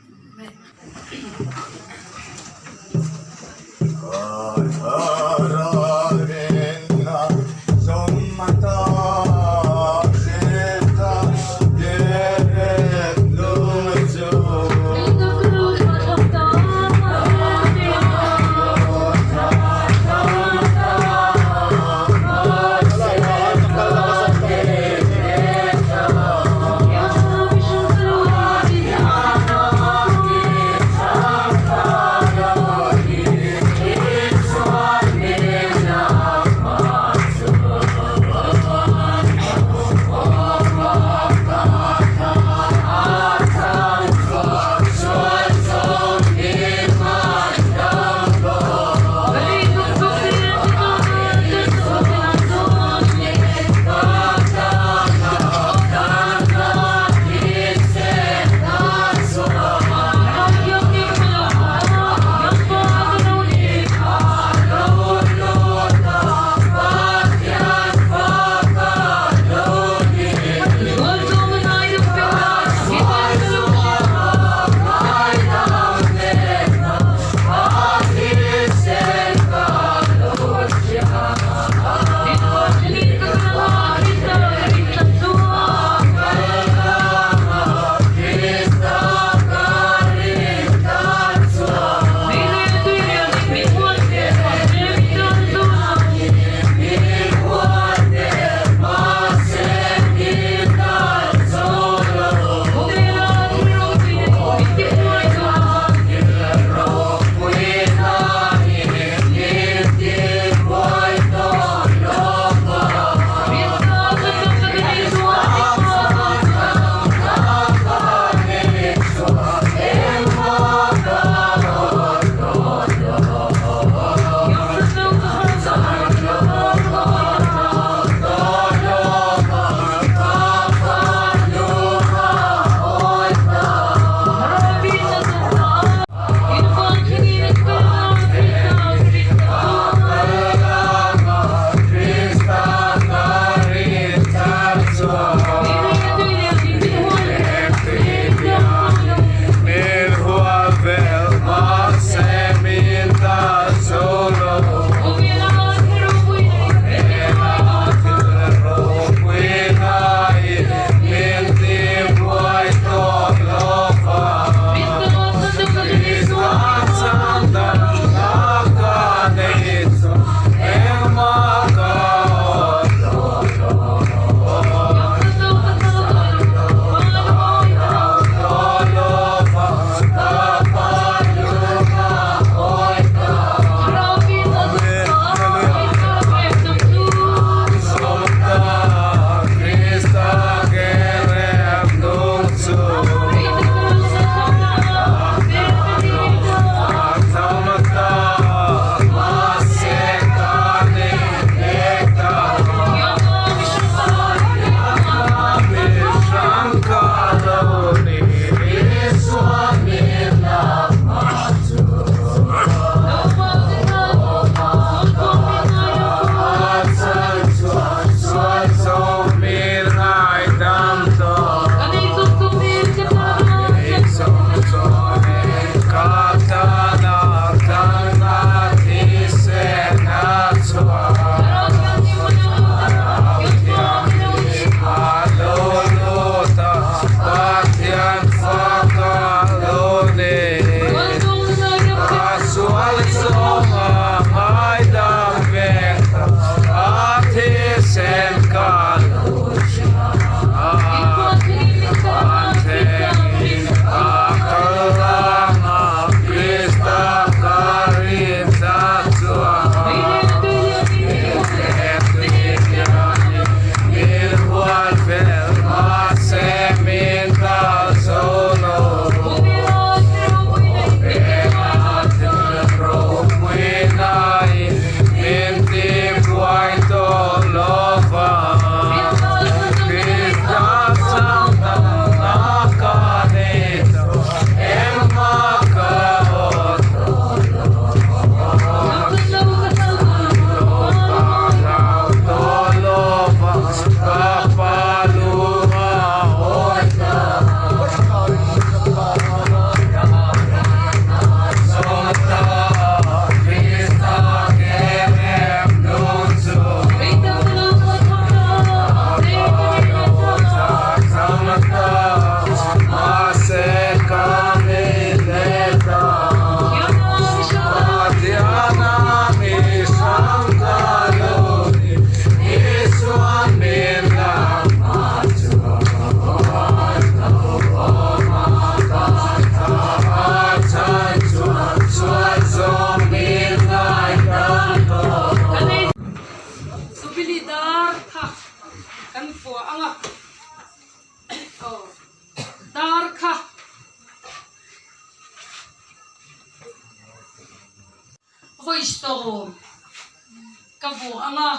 ka vaw ang a,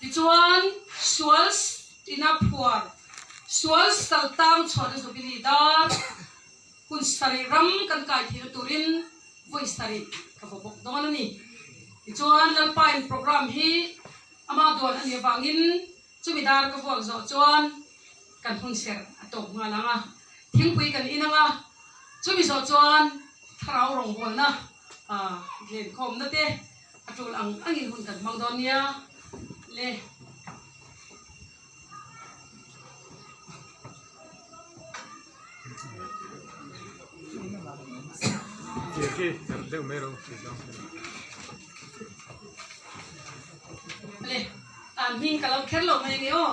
tichuan sual ina phuar sual sal tang chhuahna Jubilee dar hun sarih ram kan kai theihna turin vawi sarih ka vaw bawk dawn a ni. Tichuan Lalpa in programme hi ama duan a nih avangin chumi dar ka vuak zawh chuan kan hun serh a tawp nghal ang a, thingpui kan in ang a, chumi zawh chuan thlarau rawngbawlna lenkhawmna te a tul ang angin hun kan hmang dawn nia le. Le an hming ka lo kher lo mai ange aw.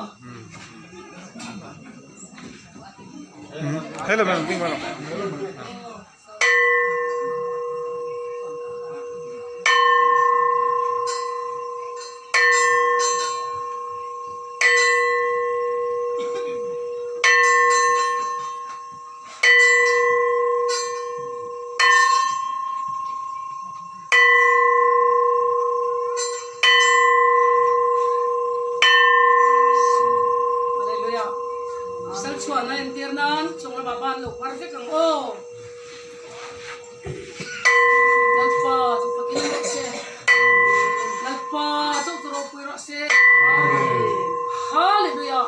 Hello ma'am, ding ma'am. Hallelujah. Sal chhuahna entir nan chung lamah ban lo phar vek ang aw. Lalpa chu fakin rawh se. Lalpa chu chu ropui rawh se. Hallelujah.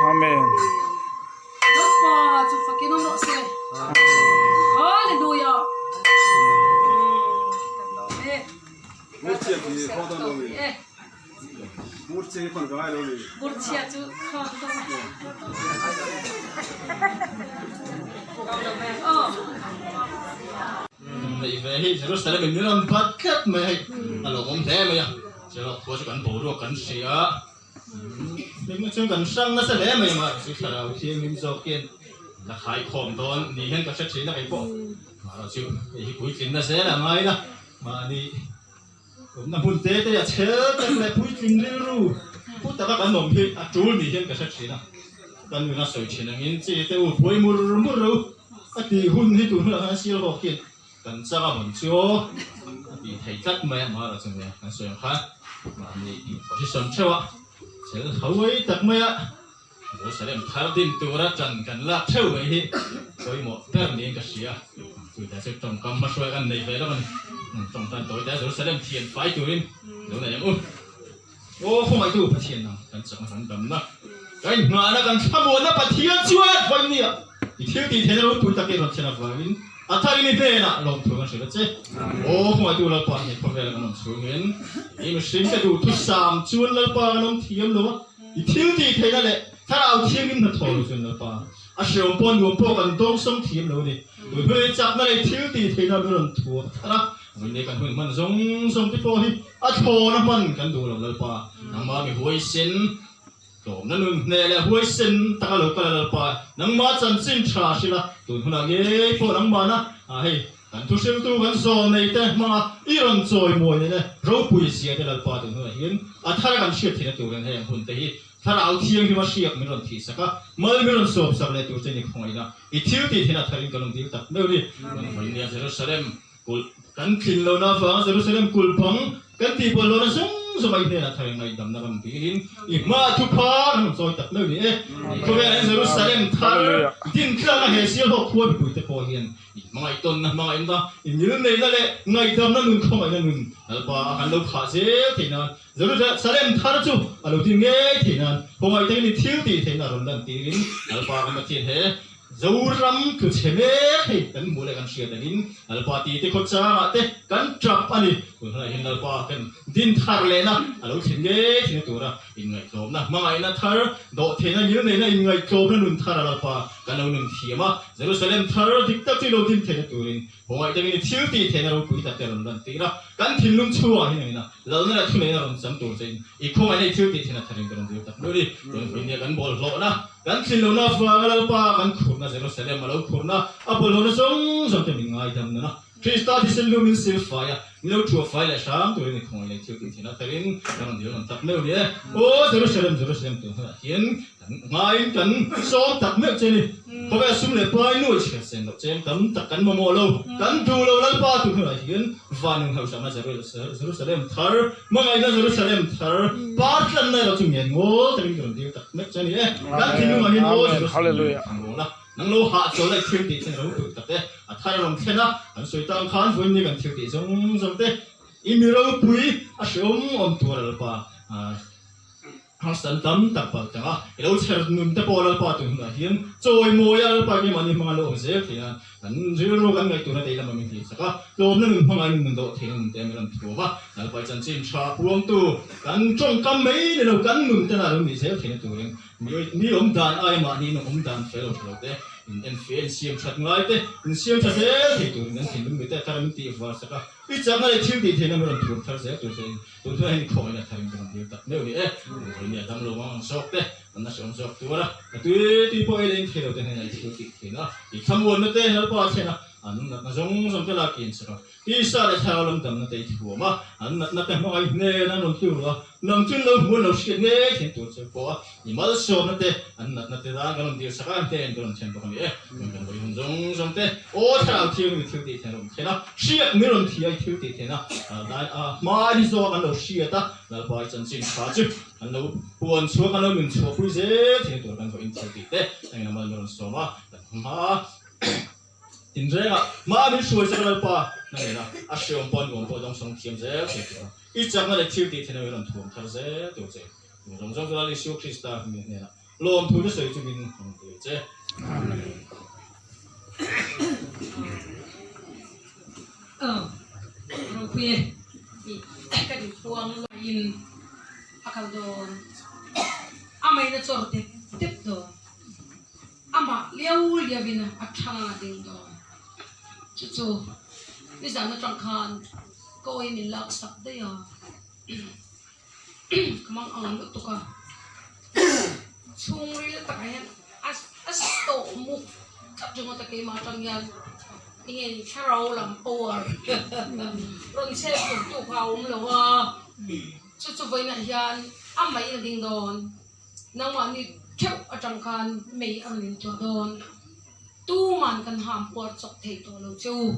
Amen. Lalpa chu fakin awm rawh se. Hallelujah. Murchia chu Neih ve hi Jerusalem in min rawn bat tlat mai hei a lo awm hle mai a, Cheraw khua chu kan boruak kan hria a. Hlimna chu kan hrang nasa hle mai mah chu thlarau thianghlim zawk hian la khaikhawm dawn ni hian ka hre thin a kei pawh mahrawh chu hei hi puitlinna zel a ngai la mahni awmna hmun te te a chhel tak leh puitling rilru pu taka kan awm hi a tul ni hian ka hre thin a kan nuna sawi thin angin chi te u buai mur mur ro a tih hun hi tun hunah khan sial hawk hian Kan chak a hawn chu a tih theih tlat mai a, Mara chu nia kan sawi ang khan mahni position theuh a chel hauai tak mai a, Jerusalem thar din tura ṭan kan lak theuh mai hi pawimawh ber niin ka hria. Chutah chu tawngkam hmahruai kan nei ve lo a ni. Tawngtan tawi te a Jerusalem thian fai turin lo nei ang u. Aw khawngaihtu Pathian nang kan chakna kan damna, kan inhnahna kan thlamuanna Pathian chuan vawinia i thil tih theihna ropui takin rawn thlen avangin a tharin i hnenah lawmthu kan hrilh a che. Aw khawngaihtu Lalpa he khawvela kan awm chhungin i mihringte duhthusam chuan Lalpa kan awm thiam lo a, i thil tih theihna leh thlarau thiangin hnathawh lo chuan Lalpa a hreawm pawh nuam pawh kan dawngsawng thiam lo a ni. Tun hun i chakna leh i thil tih theihna min rawn thuam thar a. Vawiin kan hun hman zawng zawng te pawh hi a thlawna hman kan duh lo Lalpa. Nangmah mi huaisen tlawmna nun hneh leh huaisen taka lo kal a Lalpa. Nangmah chanchin tha hrilh a, tun hunah ngei pawh nangmahna ah hei kan thuhriltu kan zawl nei te hmanga i rawn chawi mawi nei le ropui zia te Lalpa tun hunah hian a thar kan hriat theihna turin heng hun te hi Thlarau Thianghlim a hriak min rawn thih sak a, mal min rawn sawp sak leh tur che ni khawngaihna i thil tih theihna tharin kan awm dil tak meuh ni. Kan vawi nia Jerusalem kulh kan tlin lohna avanga Jerusalem kulh bang kan tih bual lohna zawng zawng a i hnenah tharin ngaihdamna kan dilin i hmaah thupha kan rawn chawi tak meuh ni e. Khawvelah hian Jerusalem thar din tlak a he Sialhawk khua mipuite pawh hian I hmangaihtawnna hmangaihna, i ngilneihna leh ngaihdamna nun khawngaihna nun Lalpa a kan lo khah zel theih nan, Jerusalem thar chu a lo din ngei theih nan, khawngaih takin i thil tih theihna a rawn lan tirin Lalpa kan Pathian he Zoram tlu chhe mek hei kan hmuh leh kan hriat angin Lalpa ti te khawchangah te kan tap a ni. Tun hunah hian Lalpa kan din thar lehna a lo thlen ngei theihna tura Inngaihtlawmna, hmangaihna thar, dawhtheihna, ngilneihna, inngaihtlawmna nun thar a Lalpa kan lo nun thiam a, Jerusalem thar dik tak chu i lo din theihna turin khawngaih takin i thil tih theihna ropui tak te a rawn lan tir a, kan thinlung chhungah hian engin a Lalna leh thuneihna rawn cham tur chein i khawngaihna i thil tih theihna tharin ka rawn dil tak meuh ni. Chuan vawinia kan bawlhhlawhna, kan thinlohna avanga Lalpa kan khurhna Jerusalem a lo khurhna, a bawlhhlawhna zawng zawng te min ngaidam nana Krista thisen lu min sil fai a. Min lo thuah fai leh hram turin i khawngaih leh thil tih thin a takin kan rawn dil rawn tak meuh ni e. Aw Jerusalem, Jerusalem tun hunah hian kan ngaiin kan sawm tak meuh che ni. Khawvel sum leh pai nuai chhiar sen loh chem tam tak kan mamawh lo, kan duh lo Lalpa tun hunah hian van in hauhsakna Jerusalem thar, hmangaihna Jerusalem thar, par tlanna erawh chu ngen ngawl takin ka rawn dil tak meuh che ni e. Kan thinlungah hian aw Jerusalem thlan rawn a. Nang lo hahchawl a i thil tih thlen ro tur tak e. A thar a rawn thlen a, kan sawi tang khan vawiin ni kan thil tih zawng zawng te i mi ropui a hreawm awm tur a Lalpa harsatna tam tak palh tang a, i lo chher nun te pawh Lalpa tun hunah hian chawi mawi a Lalpa keimahni hmanga lo awm zel thei a, kan rilru kan ngaihtuahna te lama min hlih sak a, tlawmna nun hmanga in nun dawh theihna nun te min rawn thuam a, Lalpa i chanchin tha puangtu kan tawngkam mai ni lo kan nun tena lo nih zel theihna turin Mi awm dan aia mahni in awm dan fel lo tha lo te, in enfiah in siam that ngai te, in siam tha zel thei turin kan thinlung mite a thar min tih var sak a, i chakna leh thil tih theihna min rawn thur thar zel tur che in tun hnuaiah hian i khawngaihna thar in ka rawn dil tak meuh ni e. Vawiin a dam lo mang ang zawk te, an nasa awm zawk tur a, ka tui tui pawh ei leh in thei lo te hnenah i thil tih theihna, i thlamuanna te Lalpa a thlen a, an natna zawng zawng te lak i insak a. Tisa leh thlarau lam damna te i thuam a, an natna te hmangaih hnen an rawn tlu a, nang chu lo hmuan lo hriat ngei thin tur che pawh a, i malsawmna te, an natna te tan kan rawn dil sak a, hnen kan rawn thlen bawk a ni e. Kan kan vawi hun zawng zawng te, aw thlarau thianghlim i thil tih theihna rawn thlen a, hriat min rawn thi a i thil tih theihna dai a hma hi zawk an lo hriat a, Lalpa i chanchin tha chu an lo puan chhuak an lo nun chhuah pui zel thin tur kan vawiin thil tih te engin a mal min rawn sawm a, kan hma. Tinrengah hma min hruai chak Lalpa na nena a hreawm pawh nuam pawh dawng sawng thiam zel thei tur a, i chakna leh thil tih theihna min rawn thuam thar zel tur che. Chung zawng zawng chu Lal Isua Krista hming hnenah lawmthu te sawi chungin rawn dil che. Amen. Aw, ropui e, i ka inpuang laiin a kal dawn, a meina chawr dep dep dawn. Amah liau liauin a thang a ding dawn. Chu chu nizan atang khan ka awi min lak sak daih a, ka mang ang lutuk a, chhungril takah hian a a tawh muk tlat ringawt a keimah atang hian enge ni thlarau lam power rawn chhep tur tu kha a awm lo a, chu chu vawiinah hian amah in a ding dawn. Nangmahni theuh atang khan mei a rawn intuah dawn. Tuman kan ham puar chawk thei tawh lo che u.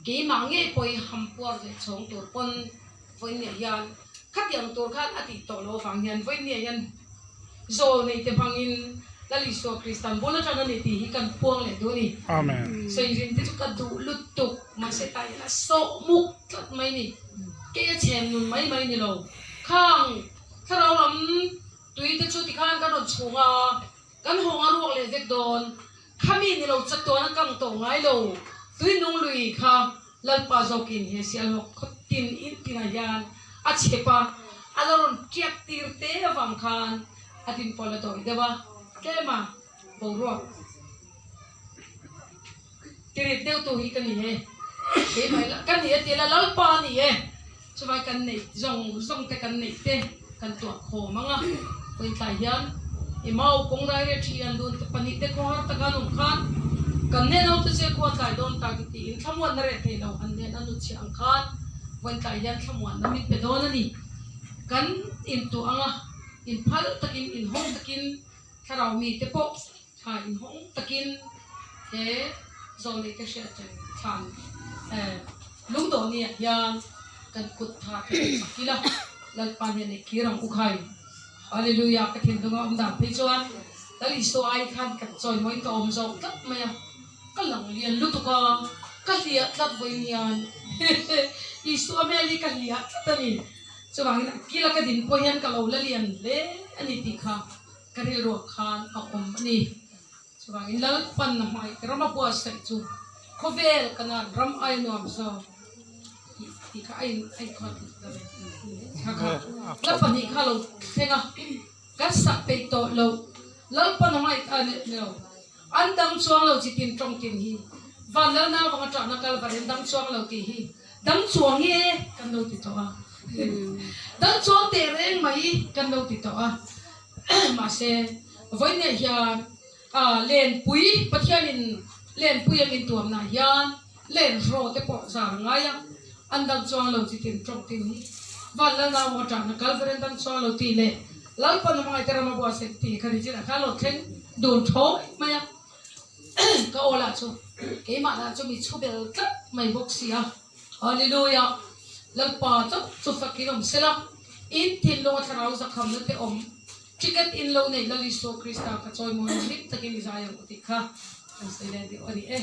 Keimah ngei pawh hi ham puar leh chhawng tur pawn vawiinniah hian khatiang tur khan a tih tawh loh avang hian vawiinniah hian zawl nei te hmangin Lal Isua Kristan bul atang a ni tih hi kan puang leh duh a ni. Sawirin te chu ka duh lutuk mahse tah hian a sawh muk tlat mai ni. Kei a chhem nun mai mai ni lo. Khang Thlarau lam tui te chu tikhan kan rawn chhung a, kan hawng a ruak leh vek dawn. Khami ni lo chatuan a kang tawh ngai lo. Tui nung lui kha Lalpa zawkin he Sialhawk khaw tin in tinah hian a chhep a, a la rawn tiak tir te avang khan a din pawlh a dawi deuh a, tlem a boruak tirit deuh tu hi ka ni e, keimah ila ka ni e tih ila Lalpa a ni e, chuvai kan neih zawng zawng te kan neih te kan tuah khawm ang a, vawiin hian i mau kawng dai reh thi an dun te pahnih te khawhar taka an awm khan kan hnen ho te che khua tlai dawn tak i tiin thlamuanna reh thei lo an hnen a nut chhiah ang khan vawiin tlai hian thlamuanna min pe dawn a ni, kan intuah ang a, inphal takin inhawng takin thlarau mite pawh Thla inhawng takin he zawlneih te hriat reng thlan lungdawhniah hian kan kut tha te chak ila Lalpa hnen ei kir ang u khai. Hallelujah ka thinlung a awm dan phei chuan Lal Isua ai khan ka chawimawiin ka awm zawk tlat mai a, ka lang lian lutuk a, ka hliah tlat vawiin hian Isua hmel hi ka hliah tlat a ni. Chuvangin a kila ka din pawh hian ka lo la lian hle a ni tih kha Ka rilruah khan a awm a ni. Chuvangin Lalpan na hmai ram a buatsaih chu khawvel kanan ram ai nuam zawk tih tih kha a in a inkhawt lo ve. Kha kha Lalpan hi kha lo thleng a, kan sak peih tawh lo. Lalpan a hmai a ni lo. An dang chuang lo chi tin tawng tin hi. Van Lalna avanga ṭahna kal var in dang chuang lo tih hi dang chuang e kan lo ti tawh a. Dang chuang teh reng mai kan lo ti tawh a. Mahse, vawiinah hian lenpui, Pathianin lenpui a min tuamnah hian len hraw te pawh zar a ngai a. An dang chuang lo chi tin tawng tin hi van lal nau maw tang na kalveren dang chuang lo tih leh Lalpan a hmangaih te ram a buah sek tih kha ni chin a kha lo thleng dun thawi mai a ka aw lah chu keimah lah chu mi chhu bel tlat mai bawk si a Hallelujah Lalpa chauh chu fakin awm sela in thinlung a thlarau zakhamna te awm ticket in lo neih Lal Isua Krista ka chawimawi ang hlim takin i zai ang u tih kha kan sawi leh deuh a ni e.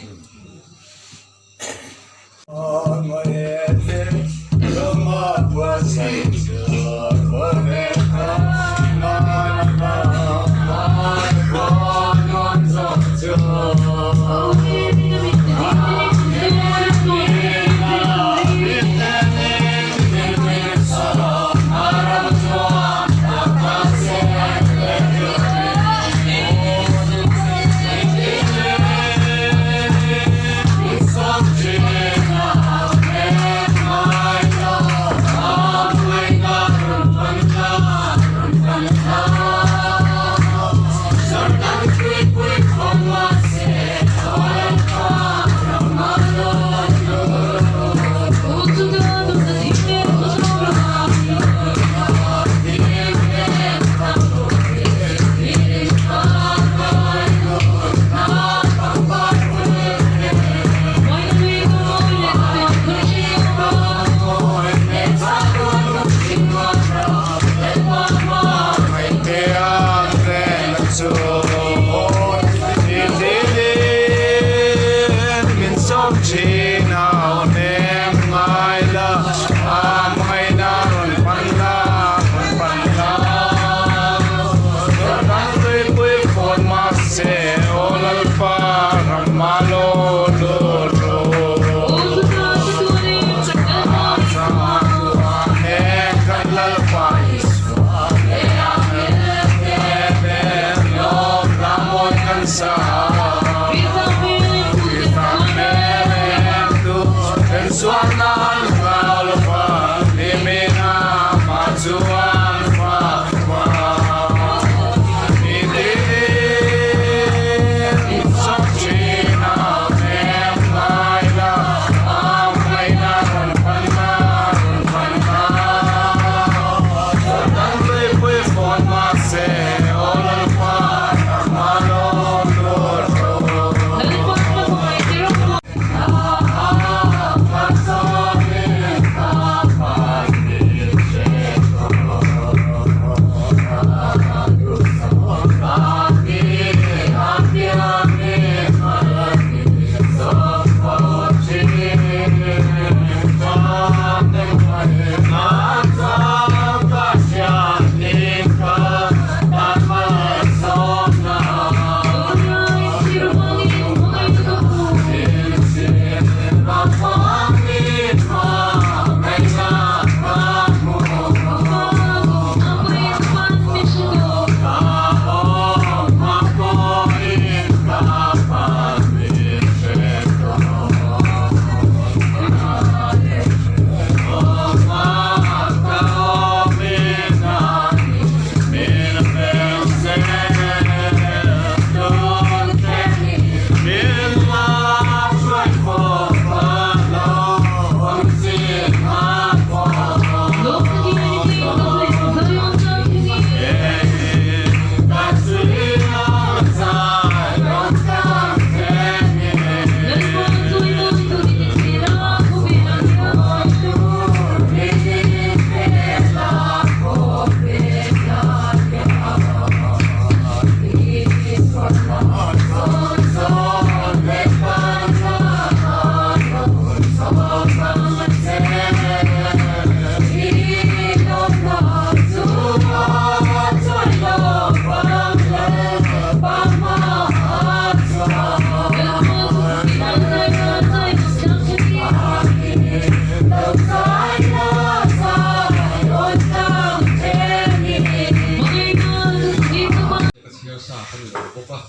Ka chhiar sa ka ni lo bawk a,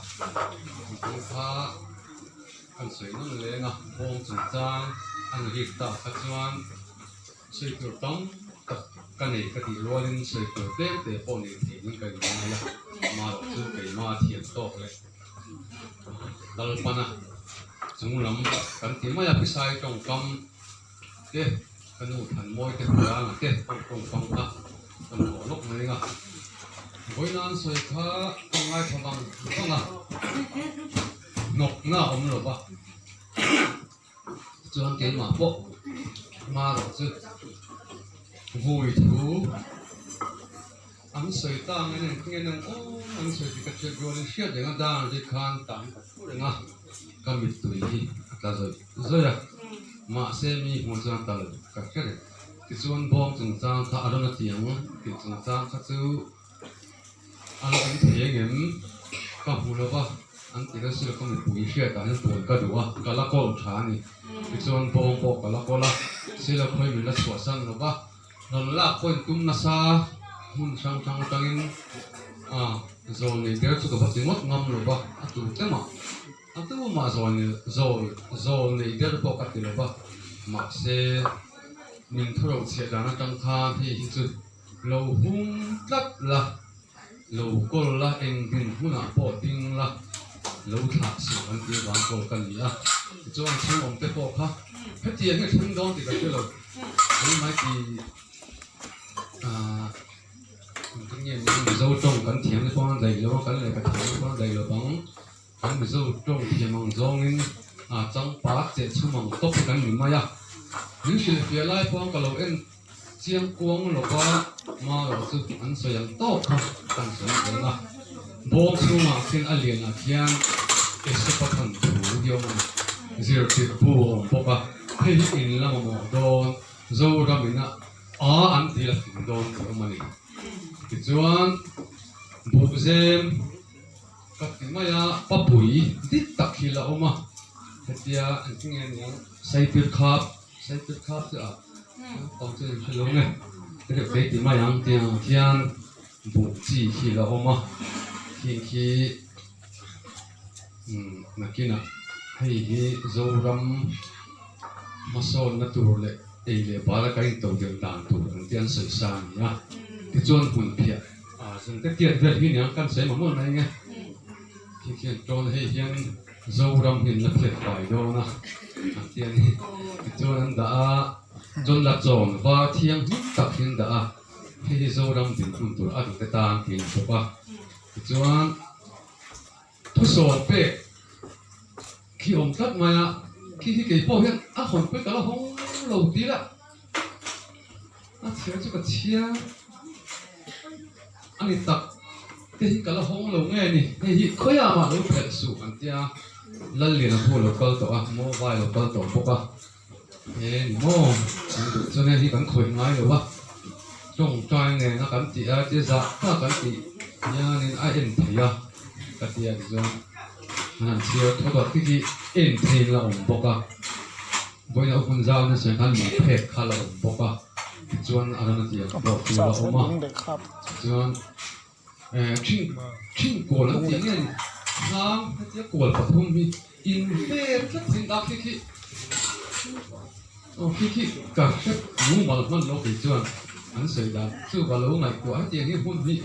mipui kha an sawi nawn leng a, bawng chungchang an rik tak kha chuan sawi tur tam tak ka nei ka tih rualin sawi tur tlem te pawh nei theihin ka inngai a, amaherawh chu keimah thiam tawk leh Lalpana chunglam kan ti mai a, phisai tawngkam te. Ka nu Thanmawi te Hmulanga te pawh tawng fang kha kan thawh lawk mai anga vawiin an sawi kha ka ngaithla vang vang a, hnawkna a awm lo va, chuan keimah pawh hma rawh chu vui thu an sawi ta ang en nge nang awm an sawi tih ka hriat rualin hriat reng a dan ri khan tan ka thu reng a, ka mittui hi a tla zawih zawih a, mahse mi hmuh chuan ta lo ka hre reng. Tichuan bawng chungchang kha a rawn a ti ang tih chungchang kha chu a la awm thei engem ka hmu lo va, an ti nasa lo ka mipui hriatah hian puan ka duh a, ka la kawl tha a ni. Tichuan bawng pawh ka la kawl a, silo khawi min la chhuahsan lo va, rawn lak pawh in tum nasa hmun hrang hrang atangin a zawl nei der chu ka va ti ngawt ngam lo va, a tu te mah. A tumah zawl nei der pawh ka ti lo va, mahse min thuro chhiah dan atang khan hei hi chu lo hung tlat la, lo kawl la, eng din hmunah pawh ding la, lo thlah suh an tih avang kawl ka ni a. Tichuan chhungawm te pawh kha hetiang hi a thleng dawn tih ka hre lo, keimah ti ah engtin nge Mizo tawng kan thiam te pawh an daih lo a, kan lehkha thiam te pawh an daih lo vang. Kan Mizo tawng thiam ang zawngin changpa cheh chhum ang tawp hi kan ni mai a. Min hrilhfiah lai pawh ka lo en chiang kuang lo va, marawh chu an sawi ang tawp kha kan sawi zel a. Bawm chhungah khian a lianah khian Esopa than thu hi awm a ni. Zirtirh bu a awm bawk a, hei hi in la mamawh dawn, Zoramina a an tih la tling dawn tih a awm a ni. Tichuan, Buhzem. Ka ti mai a, papui dik tak hi la awm a, hetia engtin nge niang saipir khap, saipir khap chu a naupang chu in hre lo nge, hetiang kei ti mai ang tih ang khian buh chi khi la awm a, khing khi umm nakinah hei hi Zoram hmasawnna tur leh ei leh bala kan intodelh dan tur ang te an sawi sa a ni a, tichuan hmun phiah. Zungte tiat vel hi niang kan sawi mah mawlh mai nge. Khi khian tawn hei hian Zoram hi an la phiat fai dawn a, an ti a ni. Tichuan an dah a, chuan la chawn var thianghlim tak hi an dah a, hei hi Zoram dinhmun tur a duhte tan tiin an bawk a. Tichuan thusawm pek khi awm tlat mai a, khi hi kei pawh hian a hawn pui ka la hawng lo ti la. A chhiar chu ka chhiar a ni tak te hi ka la hawng lo nge ni hei hi khawiah mah lo phelh suh an tia Lalliana pawh lo kal tawh a mobile lo kal tawh bawk a he ni maw an duh chuan hei hi kan khawih ngai lo a tawngtai nena kan tih a tia zah tak kan tih hianin a en thei a ka tia tichuan an han chhiar thawt a khi khi en theiin la awm bawk a. Vawiin a hun zau nasa khan lung phek kha la awm bawk a, tichuan a rawn a ti ang pawh chu la awm a, tichuan eh ṭhing kawl an tih nge ni hnang hetia kawl pathum hi in vel tlat in dak khi khi aw khi khi ka hre mumal hman lo kei chuan an sawi dan chu ka lo ngaihtuah hetiang hi hun hi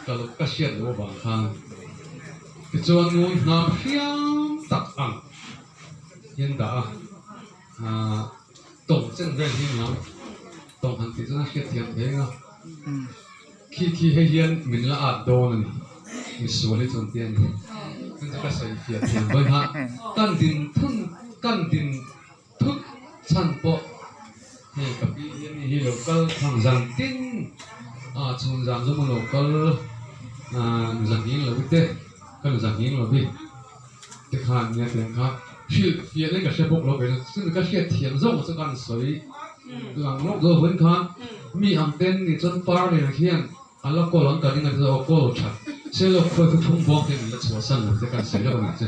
ka lo ka hriat loh avang khan tichuan ngun hnam hriam tak ang. Hian dah a, aah tawng chen vel hi niang tawng han tih chuan a hriat thiam thei ang a, khi khi hei hian min la at dawn a ni, misual hi chuan tia ni, chu chu ka sawi fiah thiam dawn kha, kan din thun kan din thut chhan pawh hei ka pi hian hei hi lo kal thang zan tin a chhun zan zawng a lo kal aah zahnging lo te kan zahnging lo hi. Tikhan nia tiang kha hrilh fiah in ka hre bawk lo ve chu ka hriat thiam zawk chu kan sawi lang lawk zawk vawiin khan mi ang ten ni chuan par nen hian a la kawl ang ka ring a ti aw kawl that se lawk khawi thu thlung bawk hian min la chhuahsan lo te kan sawi lawk a nih chu.